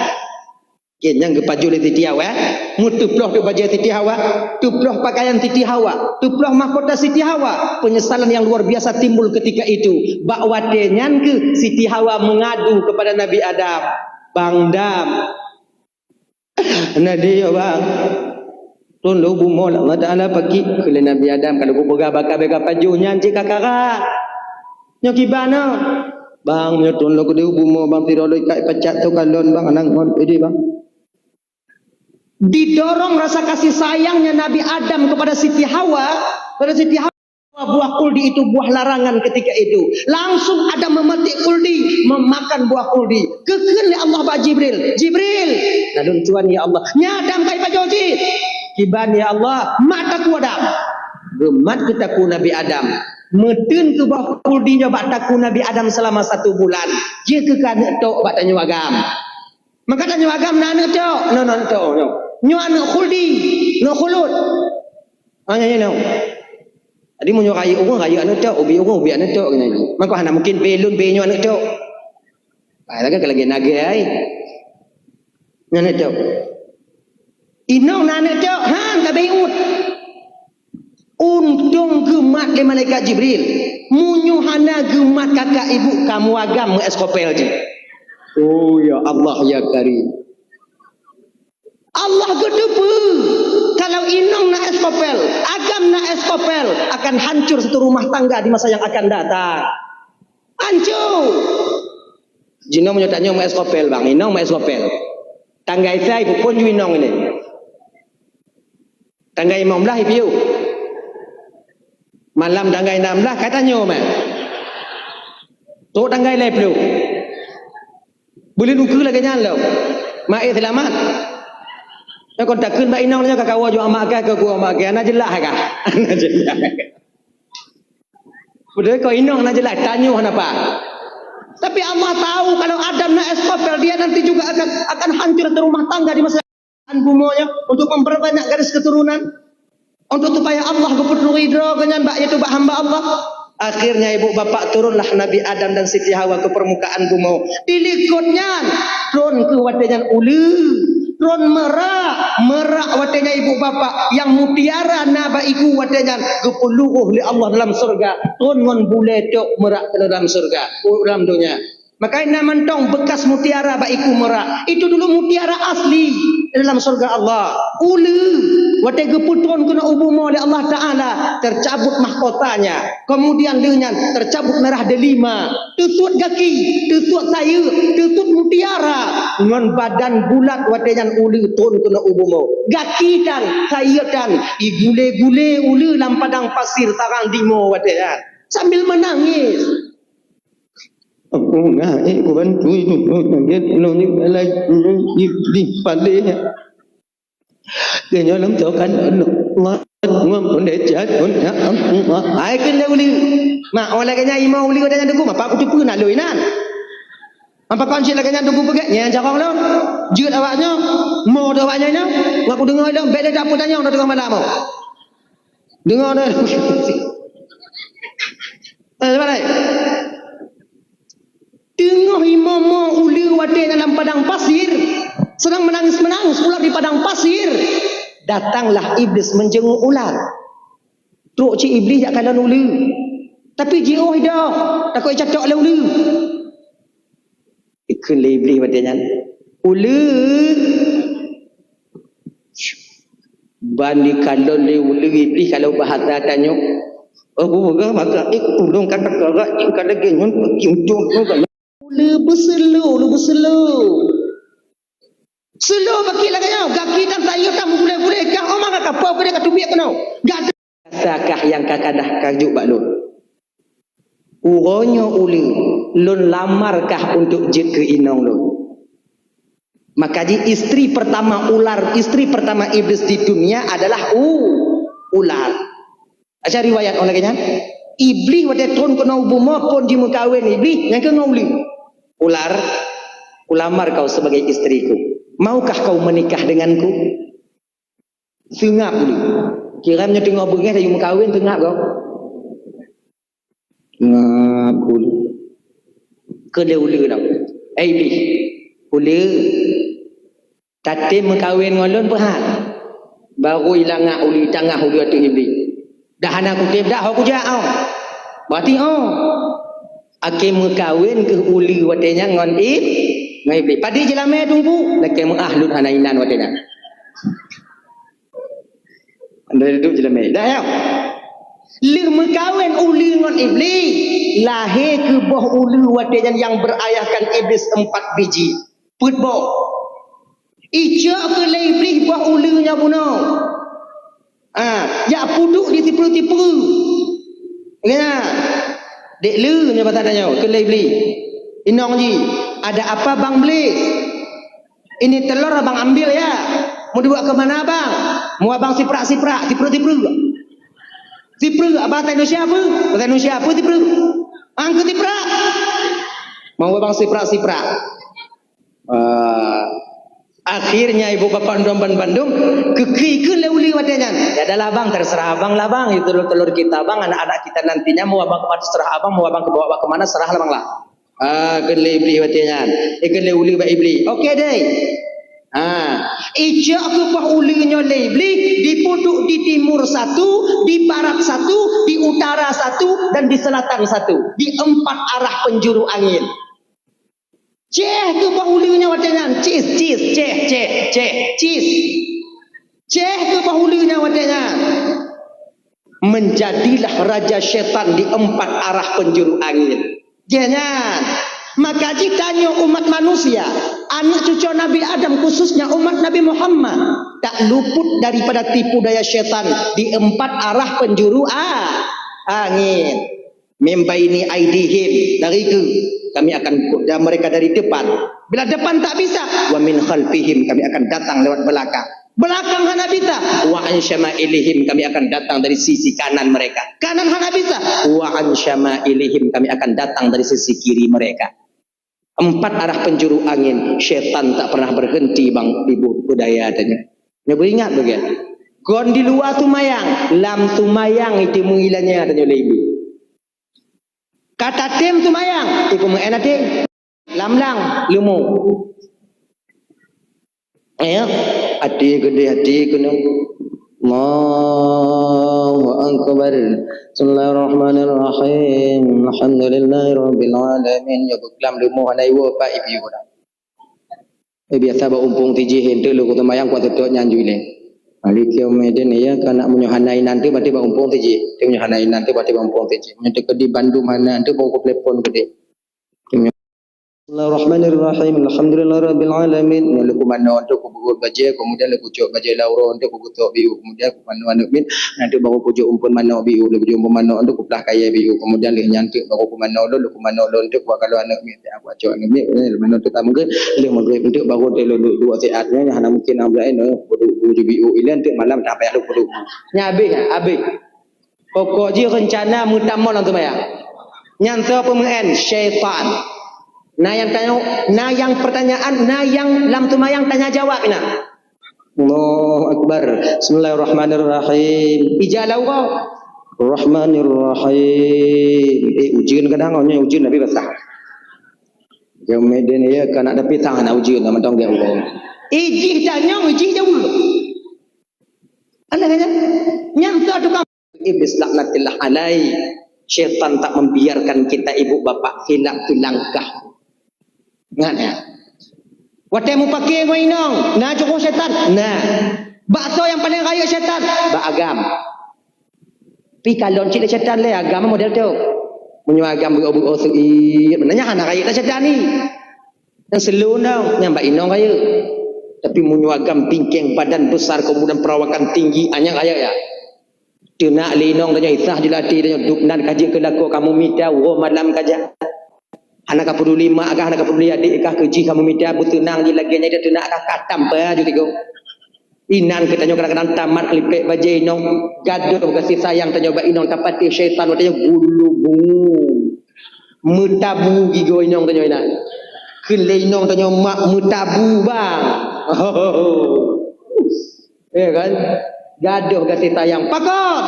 Oke, nyang geupajoh lé Siti Hawa, eh? Meuteuploh teuk bajèe Siti Hawa, teuploh pakaian Siti Hawa, teuploh mahkota Siti Hawa. Penyesalan yang luar biasa timbul ketika itu. Bak watèe nyan keuh Siti Hawa mengadu kepada Nabi Adam, "Bang Dam, na di ya, Bang? Thôn lôn bumoe lé Allah Taala pakri," kheun lé Nabi Adam, "Ka lôn peugah bak kah bèk kapajoh nyan cit ka karat. Nyoe kiban na, Bang, nyoe thôn lôn keudéh bumoe, Bang, sidroe lôn ikat pacak teukalon, Bang, aneuk ngon idéh, Bang." Didorong rasa kasih sayangnya Nabi Adam kepada Siti Hawa, kepada Siti Hawa, buah khuldi itu buah larangan ketika itu. Langsung Adam memetik khuldi, memakan buah khuldi. Geukheun lé Allah bak Jibril, "Jibril, na lôn tuan ya Allah." "Nyan Adam ka ipajoh cit." "Kiban ya Allah?" "Mat takue Adam." Geumat keu takue Nabi Adam. Meuteun keu buah khuldi nyoe bak takue Nabi Adam selama satu bulan. Jeuet keu ka aneuk tok bak tanyoe agam. Maka tanyoe agam na aneuk tok, na aneuk tok nyoe. Nyoe aneuk khuldi, aneuk khulud. Ah, nyoe, nyoe, nyoe. Jadi meunyoe rayeuk ureueng, rayeuk aneuk tok, ubit ureueng, ubit aneuk tok, nyoe. Maka hana mungkin bèk lôn bèk nyoe aneuk tok. Ah, lagèe, lagèe nagèe ai. Nyoe aneuk tok. Inong na aneuk tok, han ka bèk iut. Untông geumat lé malaikat Jibril. Meunyoe hana geumat kakak ibu kamoe agam meueskopel jih. Oh ya Allah ya Karim. Allah geuteupeue, kalau inong na eskopel, agam na eskopel, akan hancur satu rumah tangga di masa yang akan datang. Hancur. Jinoe meunyoe tanyoe meueskopel, bang, inong meueskopel. Tanggai sai bukon ju inong ini. Tanggai limong blah ipiôh. Malam tanggai nam blah ka tanyoe mah. Trok tanggai lhèe plôh. Buleuen ukeue lagèe nyan lom. Maé seulamat. Nyoe kon takheun bak inong nyoe ka kawoe ju amak kah, ka kuwoe amak kah. Na jeulaih kah? Na jeulaih. Padahai kon inong na jeulaih, tanyoe hana paih. Tapi Allah tahu kalau Adam na eskopel, dia nanti juga akan, akan hancur satu rumah tangga di masa bumoe nyoe untuk memperbanyak garis keturunan, untuk supaya Allah geupeuturi droe geuh nyan bak, yaitu bak hamba Allah. Akhirnya ibu bapak turunlah Nabi Adam dan Siti Hawa ke permukaan bumoe. Dilikot nyan, tron keuh watèe nyan uleue, tron meurak, meurak watèe nyan ibu bapak nyang mutiara na bak iku watèe nyan geupeuluroh lé Allah dalam syeuruga, tron ngon bulèe tok meurak dalam syeuruga, dalam donya. Maka na mantong bekas mutiara bak iku meurak. Itu dulu mutiara asli dalam syeuruga Allah. Uleue, watèe geupeutron keunoe u bumoe lé Allah Taala, tercabut mahkotanya. Kemudian lheueh nyan tercabut darah delima, teusuet gaki, teusuet sayeuk, teusuet mutiara. Ngon badan bulat watèe nyan uleue tron keunoe u bumoe. Gaki tan, sayeuk tan, digulé-gulé uleue lam padang pasir sarang dimoe watèe nyan. Sambil menangis. Aku ngai kubantu itu, lagi di palingnya. Dia nyolam tu kan Allah, ngam pun dia jatuh, ya Allah. Hai kena uli. Mak, orang lagi nyai mau uli, dia nyandung, apa aku tu pun nak lui nan. Apa kau cik lagi nyandung, pegat, nyang jarang lom. Jut awaknya, mau dah awaknya, nak aku dengar lom, beda dapur tanya, dah tengah malam mau. Dengar dah. Eh, balik. Teungoh imoe-moe uleue watèe dalam padang pasir, sedang menangis-menangis ular di padang pasir. Datanglah iblis menjenguk ular. Trok cit iblis jak kalon uleue. Tapi jiôh idong, takot icatok lé uleue. Ikheun lé iblis watèe nyan, "Uleue!" Ban dikalon lé uleue iblis kalau bahasa tanyoe. Oh, bubuga maka, eh, ulôn ka teukarat, eh, ka lagèe nyoe, eh, untung tu kan. Uleue beuseulo, uleue beuseulo. Seulo baki lagèe nyoe, gaki dan sayeup dan meugulé-gulé, kah oma ka kapô keudéh ka tubiet keunoe. Gak Rasa kah nyang ka kadah ka jok bak lôn? Uroe nyoe uleue, lôn lamar kah untuk jeuet keu inong lôn? Maka jih istri pertama ular, istri pertama iblis di dunia adalah u-, ular. Aja riwayat orang lagèe nyan. Iblih watèe trôn keunoe u bumoe phôn jimeukawen Iblih, nyang keu ngon uleue. Ular, kulamar kau sebagai istriku. Maukah kau menikah denganku? Seungab uleue. Kira nyoe teungoh beungèh laju meukawen seungab kau. Seungab uleue. Keu lé uleue lom. Eh Iblih. Uleue. Tatem meukawen ngon lôn peuhat. Baru ilangak uleue tangah uleue ateueh Iblih. Dah hana kutem dah ho kujak oh. Berarti oh. Akhé meukawen keuh uleue watèe nyan ngon Ib-, ngon Iblih. Padé jeulamé teungku, lakèe meu'ah lôn hana inan watèe nyan. Anda duduk jeulamé. Dah ya. Lheueh meukawen uleue ngon Iblih, lahé keuh boh uleue watèe nyan nyang berayahkan Iblis empat biji. Peuet boh. Icok keuh lé Iblih boh uleue nyoe bunoe. Ah, jak peuduek di sipeue-sipeue. Ya. Dek le nyoe basa tanyoe, keu lé Iblih. Inong jih, ada apa Bang Iblis? Ini telur abang ambil ya. Mau dibawa ke mana abang? Mau abang siprak-siprak, sipeue-sipeue. Sipeue, abang bahasa Indonesia apa? Bahasa Indonesia apa sipeue? Angkut siprak. Mau abang siprak-siprak. Ah, akhirnya ibu bapak dum ban bandum, keu kri keu lé uleue watèe nyan. Ya dah lah bang, terserah abang lah bang, itu telur-telur kita bang, anak-anak kita nantinya mau abang kemana terserah abang, mau abang bawa ke mana serah lah bang lah. Ah, keu lé Iblih watèe nyan. Eh, keu lé uleue bak Iblih. Okey deh. Ah, icok keuh boh uleue nyoe lé Iblih, dipeuduek di timur satu, di barat satu, di utara satu, dan di selatan satu. Di empat arah penjuru angin. Ceh keuh boh uleue nyan watèe nyan. Cis, cis, ceh, ceh, ceh, cis. Ceh keuh boh uleue nyan watèe nyan. Menjadilah raja setan di empat arah penjuru angin. Jeh nyan. Maka jih tanyoe umat manusia, aneuk cucoe Nabi Adam, khususnya umat Nabi Muhammad, tak luput daripada tipu daya setan di empat arah penjuru a-, angin. Min baini aidihim, dari ke kami akan, dan mereka dari depan. Bila depan tak bisa, wa min khalfihim, kami akan datang lewat belakang. Belakang hana bisa, wa an syama'ilihim, kami akan datang dari sisi kanan mereka. Kanan hana bisa, wa an syama'ilihim, kami akan datang dari sisi kiri mereka. Empat arah penjuru angin, setan tak pernah berhenti bang ibu budaya tanya. Nyoe beuingat bagi. Kon di luwa seumayang, lam seumayang itu meuilanya tanya lé ibu. Ka tatem seumayang, ibu meu'en até. Lam lang, leumo. Ya, até keudeh, até keunoe. Allahu Akbar. Bismillahirrahmanirrahim. Alhamdulillahirabbil alamin. Ya, buklam leumo hana iwoe pak ibu. Eh, biasa bak umpung tijih, enteuk lôn kuteumayang kuat teutôt nyan jui lé. Malik yaumidin, iya, keunak meunyoe hana inan teuk, berarti bak umpung tijih. Teuk meunyoe hana inan teuk, berarti bak umpung tijih. Meunyoe teuk di bandum hana, enteuk bak kutelepon keudeh. Bismillahirrahmanirrahim. Alhamdulillahirabbil alamin. Nyoe lôn kumanoe enteuk kubeuet bajée, kemudian lôn kucok bajée lauro enteuk kugeutok biu, kemudian kumanoe aneuk miet, enteuk baru kujok umpon manok biu, lôn kujok umpon manok enteuk kuplah kayée biu, kemudian lheueh nyan enteuk baru kumanoe lôn, lôn kumanoe lôn enteuk kuwak kaloe aneuk miet. Aku acok aneuk miet, eh, meunan teuk ka meugreb, lheueh meugreb enteuk baru teuk lôn duek siat nyan, hana mungkin nang beulat nyoe, peuduek bu jibiu ilée enteuk malam dah payah lôn peuduek bu. Nyan habéh, nyan habéh. Pokok jih reuncana meutamong lam seumayang. Nyan soe peumeu'en? Syaitan. Na nyang tanya, na nyang pertanyaan, na nyang lam seumayang tanya jawab na. Allahu Akbar. Bismillahirrahmanirrahim. Ija laura. Rahmanirrahim. Eh, ujeuen kadang, oh, nyoe ujeuen Nabi basah. Jeuet meu'en ya, keunak dapi tang na ujeuen, na mantong geuh uroe. Ijih tanyong, ijih jauh. Alah nyan. Nyan tu tukang Iblis laknatillah alaih. Syaitan tak membiarkan kita ibu bapak hilap tu langkah. Ingat ya. Watée mupake ngon inong, na jukung syaitan. Nah. Bak soe nyang paleng rayeuk syaitan? Bak agam. Pi kalon cit lé syaitan lé agam model tu. Meunyoe agam beuo-beuo seuiet, nyan hana rayeuk lé syaitan ni. Nyang seuleu nang, nyang bak inong rayeuk. Tapi meunyoe agam bingkeng, badan besar, kemudian perawakan tinggi, ah, nyan rayeuk ya. Teunak lé inong tanyoe, isah jeuet até tanyoe, duek nan ka jeuet keu lakoe, kamoe mita uroe malam ka jak. Hana ka peuduli mak kah, hana ka peuduli adék kah, keu jih kamoe mita beuteunang jih lagée nyan, teunak kah, ka tam peue ju tigo. Inan geutanyoe kadang-kadang tamat keulimpék bajée inong, gadôh gaséh sayang tanyoe bak inong, tapatéh syaitan watée nyoe gulubung. Meutabu gigoe inong tanyoe inan. Kheun lé inong tanyoe mak meutabu bang. Ya kan? Gadôh gaséh sayang. Pakon?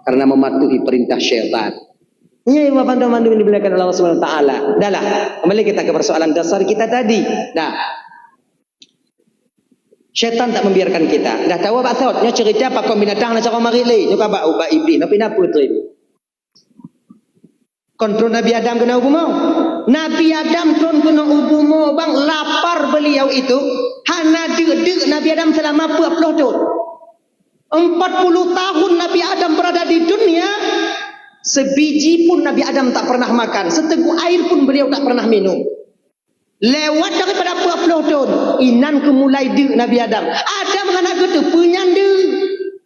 Karena mematuhi perintah syaitan. Nyoe Bapak Ibu mandum yang dimuliakan Allah Subhanahu wa taala. Dahlah, kembali kita ke persoalan dasar kita tadi. Nah, syaitan tak membiarkan kita. Dah tahu bak thot, nyoe cerita pakon binatang na cara marit lé. Nyoe ka bak ubat iblis, tapi na peutré. Kontrol Nabi Adam keunoe u bumoe. Nabi Adam tron keunoe u bumoe bang, lapar beliau itu. Hana deuk-deuk Nabi Adam selama peuet ploh thon. Empat puluh tahun Nabi Adam berada di dunia, sebiji pun Nabi Adam tak pernah makan, seteguk air pun beliau tak pernah minum. Lewat daripada peuet ploh thon, inan keu mulai deuk Nabi Adam. Adam hana geuteupeue nyan deuk.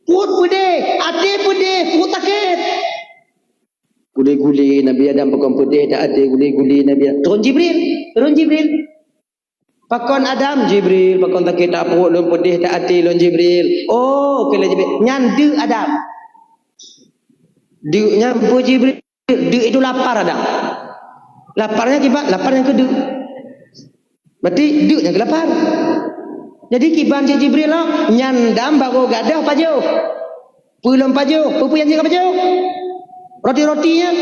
Peuet peudeh, até peudeh, peuet sakét. Gule-gule Nabi Adam pakon peudeh, dak até gule-gule Nabi Adam. Turun Jibril, turun Jibril. Pakon Adam? Jibril, pakon sakét dak peuet lôn, peudeh dak até lôn Jibril. Oh, keu lé Jibril. Nyan deuk Adam. Deuk nyan peue Jibril? Deuk itu lapar Adam. Lapar nyan kiban, lapar nyang keu deuk. Berarti deuk nyang keu lapar. Jadi kiban cit Jibril lah, nyan Adam baru gadôh pajoh. Peue lom pajoh, peue-peue nyang jeuet ka pajoh? Roti-roti nyan.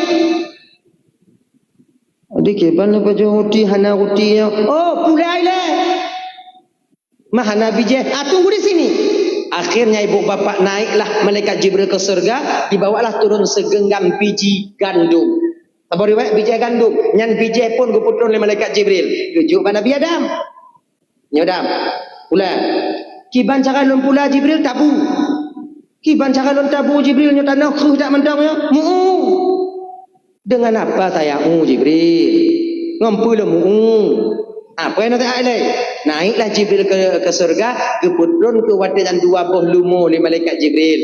Jadi kiban lom pajoh roti, hana roti nyan. Oh, pulai lé. Mah hana bijéh, ah, tunggu di sini. Akhirnya ibu bapak naiklah malaikat Jibril ke surga, dibawalah turun segenggam biji gandum. Saboh riwayat bijéh gandum, nyan bijéh pun geupeutron lé malaikat Jibril. Geujok bak Nabi Adam. Nyoe Adam, pula. Kiban cara lôn pula Jibril tabu. Kiban cara lôn tabu Jibril nyoe tanoh kreueh dak mantong nyoe. Mu'u. Dengan apa saya, oh Jibril? Ngon peue lôn mu'u? Apa yang nanti ai lé? Naiklah Jibril ke, ke surga, geupeutron keu watée nyan dua boh leumo lé malaikat Jibril.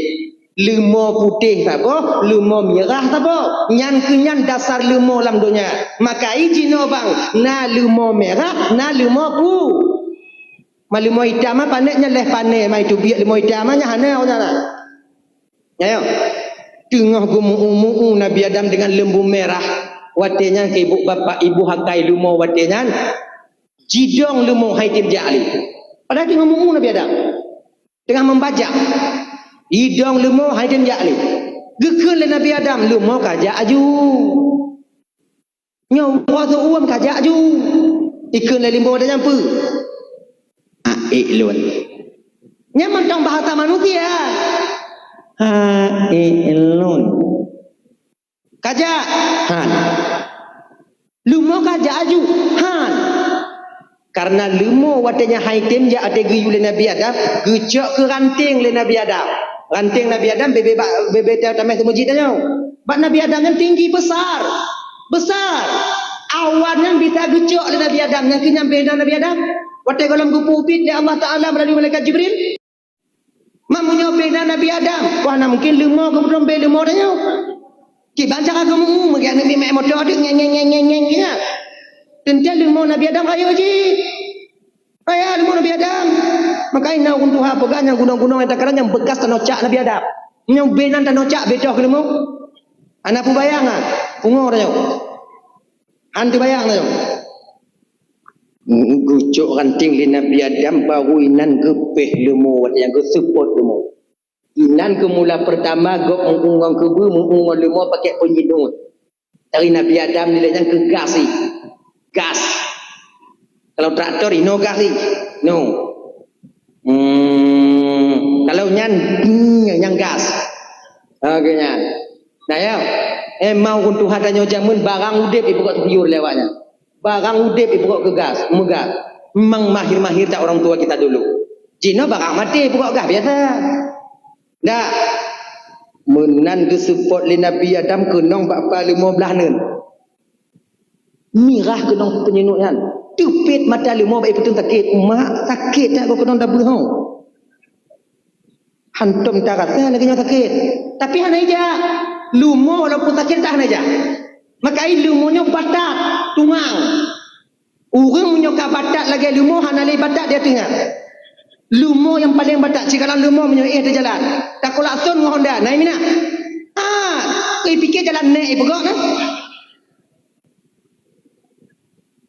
Leumo putéh saboh, leumo mirah saboh. Nyan keu nyan dasar leumo lam donya. Maka i jinoe bang, na leumo mirah, na leumo pu-, ma leumo itam, ma panéh nyan leh panéh, ma itu biet leumo itam, ma nyan hana, nyan na. Nyoe, teungoh geumu'u-mu'u Nabi Adam dengan lembu merah. Watée nyan keu ibu bapak, ibu hakai leumo watée nyan, jidong leumo hai tem jak lé. Padahai teungoh mu'u Nabi Adam. Teungoh membajak. Jidong leumo hai tem jak lé. Geukheun lé Nabi Adam, leumo ka jak aju. Nyoe uroe seuuem ka jak ju. Ikheun lé limbo dan nyampeue. Aék lôn. Nyan mantong bahasa manusia. Aék lôn. Ka jak. Han. Leumo ka jak aju. Han. Karena leumo watée nyan hai tem jak até geuyue lé Nabi Adam, geucok keu ranting lé Nabi Adam. Ranting Nabi Adam bebe bak, bebe ta-, tameh seumeujid tanyoe. Bak Nabi Adam nyan tinggi besar. Besar. Awan nyan bisa geucok lé Nabi Adam, nyan keuh nyan bina Nabi Adam. Watée gohlom geupeubit lé Allah Taala meulalu malaikat Jibril. Mak meunyoe bina Nabi Adam, wah na mungkin leumo geupeudong bée leumo tanyoe. Kiban cara geumu'u, meugiak Nabi mé moto adeuk ngeng, ngeng, ngeng, ngeng, ngeng, nyan. Teuntée leumo Nabi Adam rayeuk jih. Raya leumo Nabi Adam. Maka na ureuëng tuha peugah nyang gunong-gunong nyang takalon nyang bekas tanoh cak Nabi Adam. Nyang bée nan tanoh cak betoh keu leumo. Hana peubayang ah. Pungo tanyoe. Han teubayang tanyoe. Geucok ranting lé Nabi Adam, baru inan geupéh leumo, watée nyan geuseupôt leumo. Inan keu mula peurtama gob meu'u ngon keubeue, meu'u ngon leumo pakai peunyinut. Dari Nabi Adam nilai nyan keu gas jih. Gas. Kalau traktor, inoe gas jih. No. Hmm, kalau nyan, hmm, nyan gas. Oke, nyan. Nah, ya. Emang ureuëng tuha tanyoe jameun barang udeb ipeugöt sayur lé awak nyan. Barang udeb ipeugöt keu gas, meugas. Memang mahir-mahir that orang tua kita dulu. Jinoe barang maté ipeugöt gas biasa. Dak. Meunan geuseupôt lé Nabi Adam keunong bak pa leumo blaih neun. Mirah keunong peunyinut nyan. Teupét mata leumo bak ipeutung sakét. Mak, sakét that goh keunong dabeuh ho. Hantom tarasa lagée nyoe sakét. Tapi hana ijak. Leumo walaupun sakét tak hana ijak. Maka ai leumo nyoe batat, tungang. Ureuëng meunyoe ka batat lagée leumo hana lé batat di ateueh nyan. Leumo nyang paleng batat, sigohlom leumo meunyoe éh teujalan. Takulak thon ngon honda, na i mina. Ah, ipike jalan nèk ipeugah na.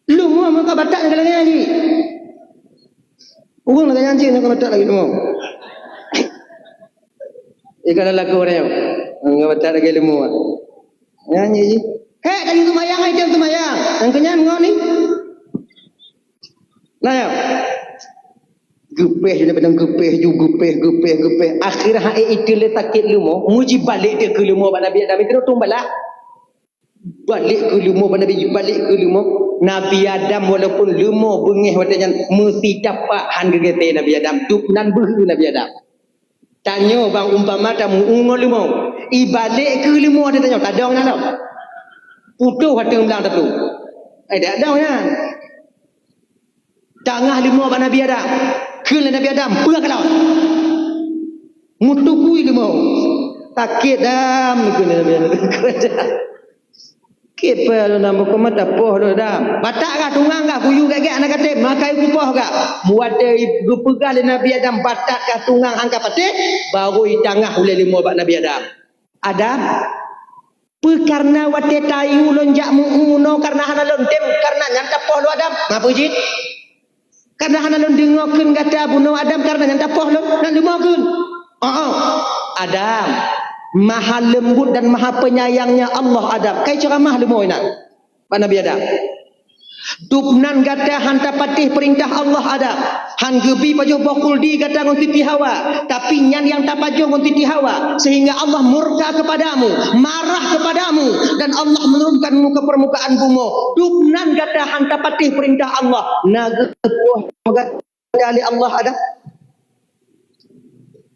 Leumo meuka batat ngon lagèe nyan jih. Ureueng lagèe nyan jih nyang ka batat lagèe leumo. Ikan laku orang nyoe. Ngon batat lagèe leumo. Nyan jih. Hek, laju seumayang, ai tem seumayang. Nyang keunyan ngon ni. Nah, ya. Geupéh ju, geupéh, geupéh, geupéh, geupéh. Akhirnya hai itu le sakét leumo, muji balek dia keu leumo bak Nabi Adam itu tung balah. Balek keu leumo bak Nabi, balek keu leumo. Nabi Adam walaupun leumo beungéh watèe nyan meusi tapak han geugèt Nabi Adam. Dub nan beuhe Nabi Adam. Tanyoe bang umpama tamu'ue ngon leumo, ibalek keu leumo ata tanyoe tadong na lom. Putôh ateueng blang taplueng. Eh, dak dong nyan. Tangah leumo bak Nabi Adam. Kheun lé Nabi Adam, "Peue kalon?" Meutukui leumo. "Sakét, Adam," kheun lé Nabi Adam. Kipeue lôn na bukon mata poh lôn dam. Batat gah tungang gah, kuyue gét-gét hana katem, maka kupoh gah. Watèe geupeugah lé Nabi Adam batat gah tungang angka patéh, barô itangah ulèe leumo bak Nabi Adam. Adam, peue kareuna watèe tayue lôn jak meu-eu noe kareuna hana lôn tem, kareuna nyan tapoh lôn Adam? Mapeue jih? Kareuna hana lôn deungoe kheun gata bunoe Adam, kareuna nyan tapoh lôn, nyan leumo kheun. Oh, oh. Adam, maha leumbut dan maha penyayangnya Allah Adam. Kai ceuramah leumo inan bak Nabi Adam. Dub nan gata han tapatéh peurintah Allah Adam. Han geubi pajoh boh khuldi gata ngon Siti Hawa. Tapi nyan nyang tapajoh ngon Siti Hawa. Sehingga Allah murka kepadamu, marah kepadamu. Dan Allah menurunkanmu ke permukaan bumoe. Dub nan gata han tapatéh peurintah Allah. Na geupoh gata lé Allah Adam.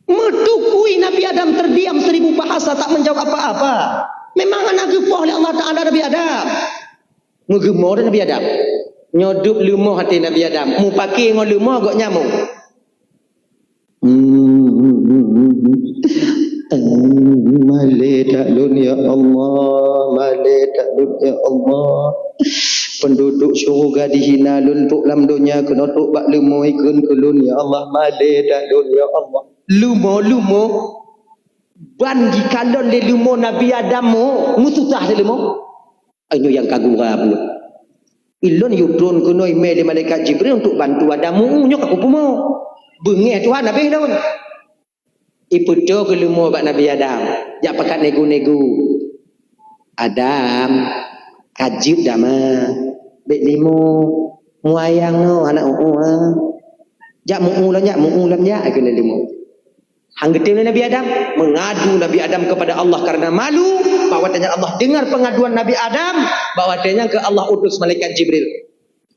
Meutukui Nabi Adam terdiam seribu bahasa tak menjawab apa-apa. Memang hana geupoh lé Allah Ta'ala Nabi Adam. Meugeumoe Nabi Adam. Nyoe dub leumo até Nabi Adam. Mupake ngon leumo gok nyamong. Hmm, malèe that lôn ya Allah, malèe that lôn ya Allah. Penduduk syurga dihina lôn trok lam donya keunoe trok bak leumo ikheun keu lôn ya Allah, malèe that lôn ya Allah. Leumo, leumo. Ban jikalon lé leumo Nabi Adam mo, meususah lé leumo. Nyoe nyang ka gura buet. Ilôn yue tron keunoe imè lé malaikat Jibril untuk bantu Adam meu-eu nyoe ka kupeumo. Beungèh Tuhan habéh lôn. Ipeutoe keu leumo bak Nabi Adam. Jak pakat negu-negu. Adam, ka jeuet dama. Bèk limo. Muayang nyoe aneuk u'u ah. Jak meu-eu lom jak, meu-eu lom jak, kheun lé leumo. Han geutem lé Nabi Adam, mengadu Nabi Adam kepada Allah karena malu, bahwa watèe nyan Allah dengar pengaduan Nabi Adam, bahwa watèe nyan keu Allah utus malaikat Jibril.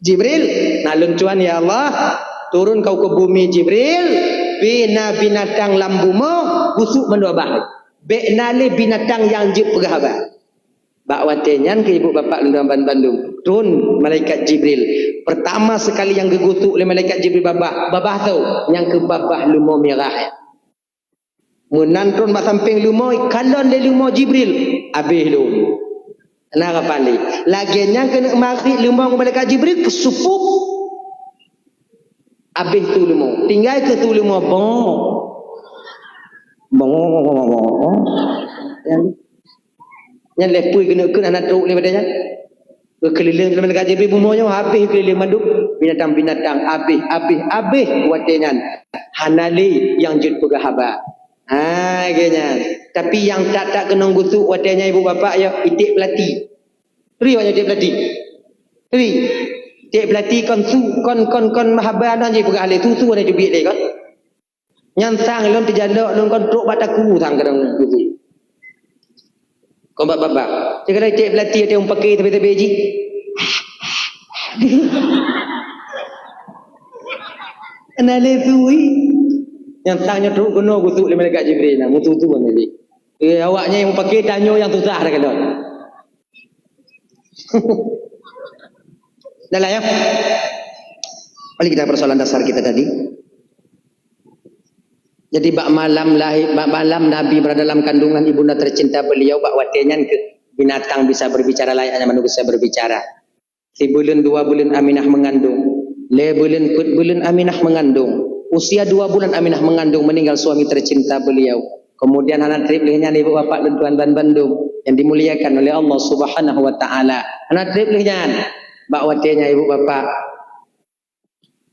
Jibril, na lôn tuan ya Allah, turun kau ke bumi Jibril, bina binatang lam bumoe, gusuk mandua bah. Bèk na lé binatang nyang jeuet peugah haba. Bak watèe nyan keu ibu bapak lôn ban bandum, tron malaikat Jibril. Pertama sekali nyang geugusuk lé malaikat Jibril babah, babah tho, nyang keu babah leumo mirah. Meunan tron bak sampéng leumo, ikalon lé leumo Jibril, habéh lom. Na rapali. Lagèe nyan keuneuk marit leumo ngon malaikat Jibril, keusupuk. Habéh tu leumo. Tinggai keu tu leumo, bong. Bong. Nyan. Nyan lé peue keuneuk kheun hana trok lé watèe nyan. Geukeulileng lé malaikat Jibril bumoe nyoe habéh keulileng mandum binatang-binatang habéh, habéh, habéh watèe nyan. Hana lé nyang jeuet peugah haba. Ha, lagèe nyan. Tapi nyang that-that keunong gusuk watèe nyan ibu bapak ya, iték peulati. Turi awak nyan iték peulati. Turi. Iték peulati kon su, kon, kon, kon haba nyan jipeugah lé su, su hana teubiet lé kon. Nyan sang lôn teujalok lôn kon trok bak takue sang kadang kubu. Kon bak babah. Cit kadang iték peulati até ureueng pake sabe-sabe jih. Hana lé sui. Nyan sang nyoe trok keunoe gusuk lé malaikat Jibril na, meututu nyan jih. Eh, awak nyan nyang pake tanyoe nyang susah dah kalon. Dah lah ya. Balik kita persoalan dasar kita tadi. Jadi bak malam lahir, bak malam Nabi berada dalam kandungan ibunda tercinta beliau, bak watèe nyan keuh binatang bisa berbicara layaknya manusia berbicara. Sibuleuen dua buleuen Aminah mengandung, lhèe buleuen peuet buleuen Aminah mengandung. Usia dua bulan Aminah mengandung, meninggal suami tercinta beliau. Kemudian hana treb lheueh nyan, ibu bapak lôn tuan ban bandum yang dimuliakan oleh Allah Subhanahu wa Taala. Hana treb lheueh nyan, bak watée nyan ibu bapak,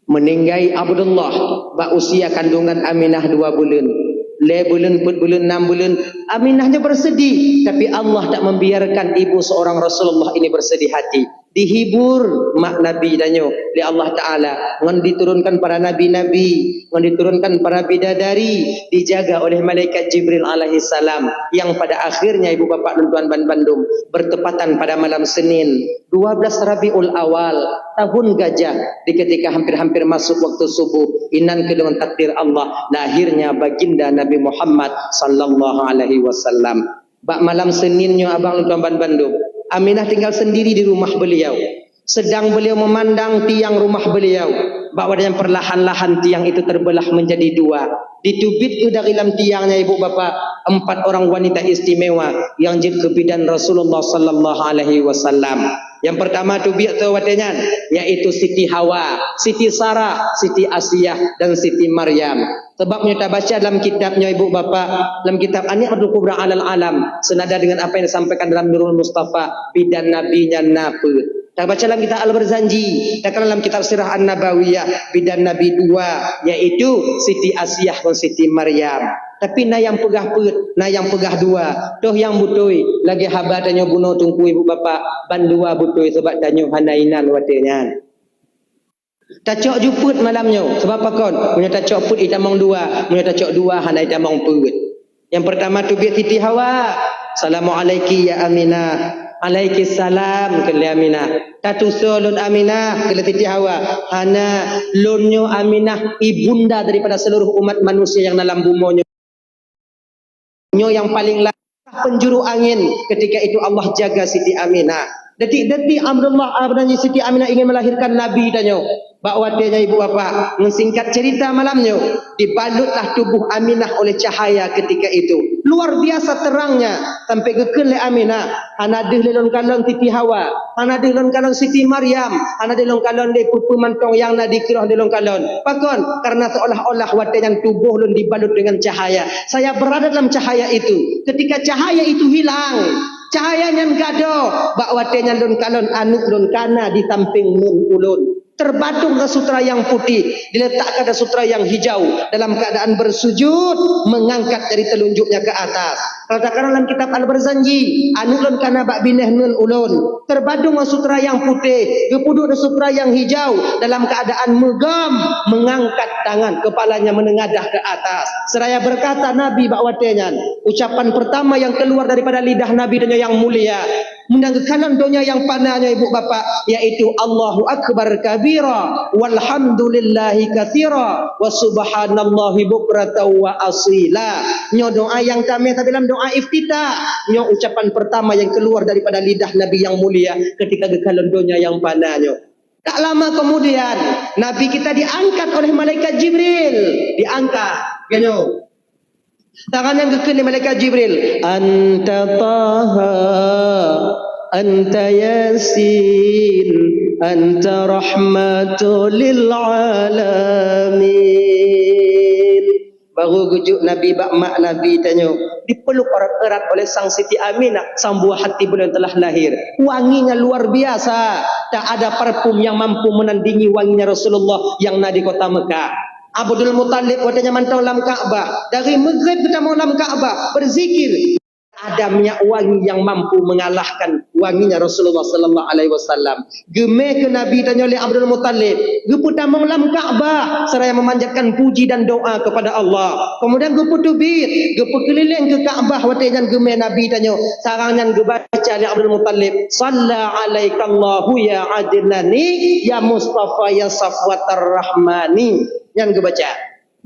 meninggai Abdullah bak usia kandungan Aminah dua buleuen. Lhée buleuen, peuet buleuen, nam buleuen, Aminah nyoe bersedih, tapi Allah tak membiarkan ibu seorang Rasulullah ini bersedih hati. Dihibur mak Nabi tanyoe lé Allah Taala ngon diturunkan para nabi-nabi, ngon diturunkan para bidadari, dijaga oleh malaikat Jibril alaihissalam, yang pada akhirnya ibu bapak lôn tuan ban bandum bertepatan pada malam Senin, dua belas Rabiul Awal, tahun gajah, di ketika hampir-hampir masuk waktu subuh, inan keu deungon takdir Allah lahirnya baginda Nabi Muhammad sallallahu alaihi wasallam. Bak malam Senin nyoe abang lôn tuan ban bandum, Aminah tinggal sendiri di rumah beliau. Sedang beliau memandang tiang rumah beliau, bak watée nyan perlahan-lahan tiang itu terbelah menjadi dua. Diteubiet keuh dari lam tiang nyan ibu bapak, empat orang wanita istimewa yang jeuet keu bidan Rasulullah sallallahu alaihi wasallam. Yang pertama teubiet teuh watée nyan, yaitu Siti Hawa, Siti Sarah, Siti Asiah, dan Siti Maryam. Sebab meunyoe tabaca lam kitab nyoe ibu bapak, lam kitab An-Ni'matul Kubra alal Alam, senada dengan apa yang disampaikan dalam Nurul Mustafa, bidan Nabi nyan na peuet. Tabaca lam kitab Al-Barzanji, dan lam kitab Sirah An-Nabawiyah, bidan Nabi dua, yaitu Siti Asiah ngon Siti Maryam. Tapi na nyang peugah peuet, na nyang peugah dua. Toh nyang beutôi, lagée haba tanyoe bunoe teungku ibu bapak, bandua beutôi sabab tanyoe hana inan watée nyan. Tacok ju peuet malam nyoe, sabab pakon? Meunyoe tacok peuet itamong dua, meunyoe tacok dua hana itamong peuet. Nyang pertama teubiet Siti Hawa, "Assalamualaiki ya Aminah." "Alaiki salam," kheun lé Aminah. "Tatusoe lôn Aminah," kheun lé Siti Hawa. "Hana, lôn nyoe Aminah, ibunda daripada seluruh umat manusia nyang na lam bumoe nyoe." Nyoe nyang paleng la-, penjuru angin. Ketika itu Allah jaga Siti Aminah. Detik-detik Abdullah, ah, Siti Aminah ingin melahirkan Nabi tanyoe. Bak watée nyan ibu bapak, ngon singkat cerita malam nyoe, dibalutlah tubuh Aminah oleh cahaya ketika itu. Luar biasa terangnya, sampai geukheun lé Aminah, "Hana deuh lé lôn kalon Siti Hawa, hana deuh lôn kalon Siti Maryam, hana deuh lôn kalon lé peue-peue mantong nyang na dikeue lôn kalon." Pakon? Karena seolah-olah watée nyan tuboh lôn dibalut dengan cahaya. Saya berada dalam cahaya itu. Ketika cahaya itu hilang, cahaya nyan gadôh, bak watée nyan lôn kalon aneuk lôn kana di sampéng ngon ulôn. Terbadong dalam sutra yang putih, diletakkan dalam sutra yang hijau, dalam keadaan bersujud, mengangkat jari telunjuknya ke atas. Kalau takalon lam kitab Al-Barzanji, aneuk lôn kana bak binéh ngon ulôn. Terbadong ngon sutra nyang putéh, geupeuduek di sutra nyang hijau, dalam keuadaan meugam, meungangkat tangan, keupalanya meunengadah keu atas. Seuraya beurkata Nabi bak watée nyan, ucapan peurtama nyang keuluar daripada lidah Nabi donya nyang mulia, meunang geukalon donya nyang pana nyoe, ibu bapak, yaitu, "Allahu akbar kabira, walhamdulillahi katsira, wa subhanallahi bukratan wa asila." Nyoe doa nyang tamé sabe lam doa iftitah. Nyoe ucapan peurtama nyang keuluar daripada lidah Nabi nyang mulia ketika geukalon donya nyang pana nyoe. Tak lama kemudian, Nabi kita diangkat oleh malaikat Jibril. Diangkat. Geutanyoe. Tangan nyang geukheun lé malaikat Jibril. "Anta Taha, anta Yasin, anta rahmatu lil alamin." Baru geujok Nabi bak mak Nabi tanyoe, dipeluk erat-erat oleh sang Siti Aminah, sang buah hati beliau yang telah lahir. Wanginya luar biasa. Tak ada parfum yang mampu menandingi wanginya Rasulullah yang na di kota Mekah. Abdul Muthalib watée nyan mantong lam Ka'bah. Dari Maghrib geutamong lam Ka'bah, berzikir. Ada minyak wangi yang mampu mengalahkan wanginya Rasulullah sallallahu alaihi wasallam. Geumé keu Nabi tanyoe lé Abdul Muthalib, geupeutamong lam Ka'bah seraya memanjatkan puji dan doa kepada Allah. Kemudian geupeuteubiet, geupeukeulileng keu Ka'bah watée nyan geumé Nabi tanyoe. Sarang nyan geubaca lé Abdul Muthalib, "Shalla alaikallahu ya Adnani, ya Mustafa, ya Safwatar Rahmani." Nyan geubaca.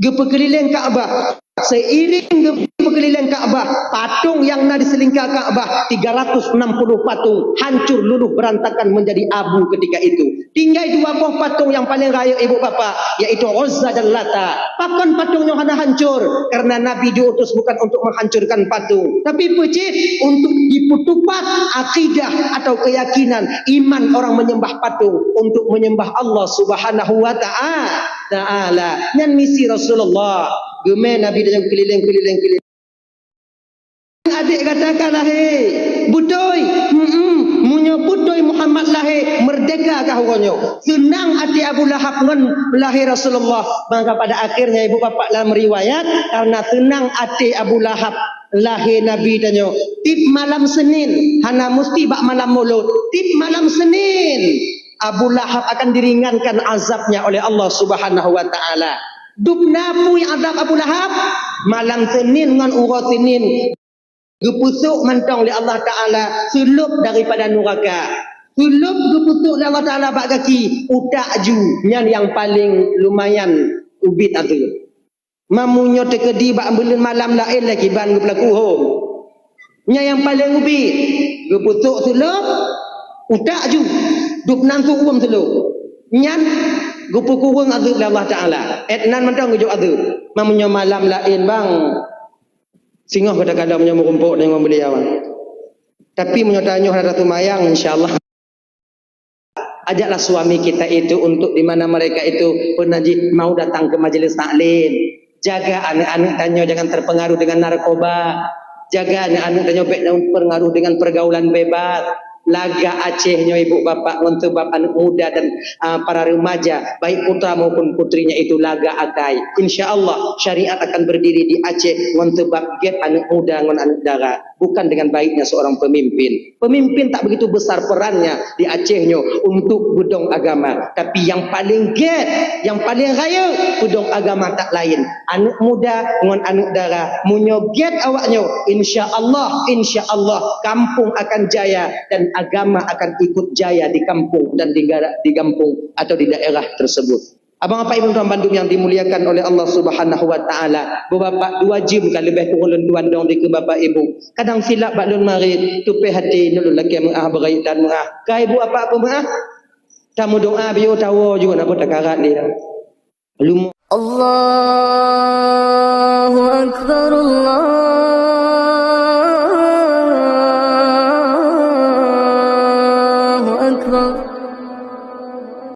Geupeukeulileng Ka'bah. Seiring geu- Meukeulileng Ka'bah, patung nyang na di seulingka Ka'bah, tiga ratus enam puluh patung, hancur luluh beurantakan menjadi abu ketika itu. Tinggai dua boh patung nyang paleng rayeuk, ibu bapak, yaitu Uzza dan Lata. Pakon patung nyoe hana hancur? Karena Nabi diutus bukan untuk menghancurkan patung, tapi peucit untuk dipeutupat akidah atau keyakinan iman orang menyembah patung untuk menyembah Allah Subhanahu wa ta'a-, Ta'ala. Nyan misi Rasulullah. Geumè Nabi dan keliling-keliling-keliling. Adék gata ka lahé. Beutôi. Hmm, meunyoe beutôi Muhammad lahé, meurdéhka kah uroe nyoe. Seunang até Abu Lahab ngon lahé Rasulullah. Maka pada akhirnya, ibu bapak, dalam riwayat, karena seunang até Abu Lahab lahé Nabi tanyoe, tiep malam Senin, hana musti bak malam Mulud, tiep malam Senin, Abu Lahab akan diringankan azabnya oleh Allah Subhanahu wa Ta'ala. Dub na peue azab Abu Lahab? Malam Senin ngon uroe Senin geupeusôk mantong lé Allah Ta'ala seulôb daripada nuraka. Seulôb geupeusôk lé Allah Ta'ala bak gaki, utak ju, nyan nyang paleng lumayan ubit azeub. Meunyoe teukeudi bak buleuen malam laén lé kiban geupeulaku hom. Nyan nyang paleng ubit, geupeusôk seulôb, utak ju, dub nan su uem seulôb. Nyan geupeukureueng azeub lé Allah Ta'ala. 'Et nan mantong geujok azeub. Meunyoe malam laén bang, singoh gata kalon meunyoe meurumpok deungon beuliau. Tapi meunyoe tanyoe hana taseumayang, insya Allah. Ajaklah suami kita itu untuk di mana mereka itu pernah ji-, mau datang ke majelis taklim. Jaga aneuk-aneuk tanyoe jangan terpengaruh dengan narkoba. Jaga aneuk-aneuk tanyoe bék terpengaruh dengan pergaulan bebas. Laga Aceh nyoe ibu bapak ngon seubab aneuk muda dan, ah, para remaja, baik putra maupun putrinya itu laga akai. Insya Allah syariat akan berdiri di Aceh ngon seubab gét aneuk muda ngon aneuk dara. Bukan dengan baiknya seorang pemimpin. Pemimpin tak begitu besar perannya di Aceh nyoe untuk beudong agama. Tapi nyang paleng gét, nyang paleng rayeuk beudong agama tak laén. Aneuk muda ngon aneuk dara, meunyoe gét awak nyoe, insya Allah, insya Allah, kampung akan jaya dan agama akan ikut jaya di kampung dan di gara-, di kampung atau di daerah tersebut. Abang, apak, ibu, tuan bandum yang dimuliakan oleh Allah Subhanahu wa Ta'ala, beubapak dua jeuem ka leubeh kureueng lôn tuan dong dikeue bapak ibu. Kadang silap bak lôn marit, tupéh até lôn lakée meu'ah beurayeuk dan meu'ah. Ka ibu apak peumeu'ah? Tameudoa biôh tawoe ju na peue takarat lé. Leumo. Allahu Akbar, Allahu Akbar.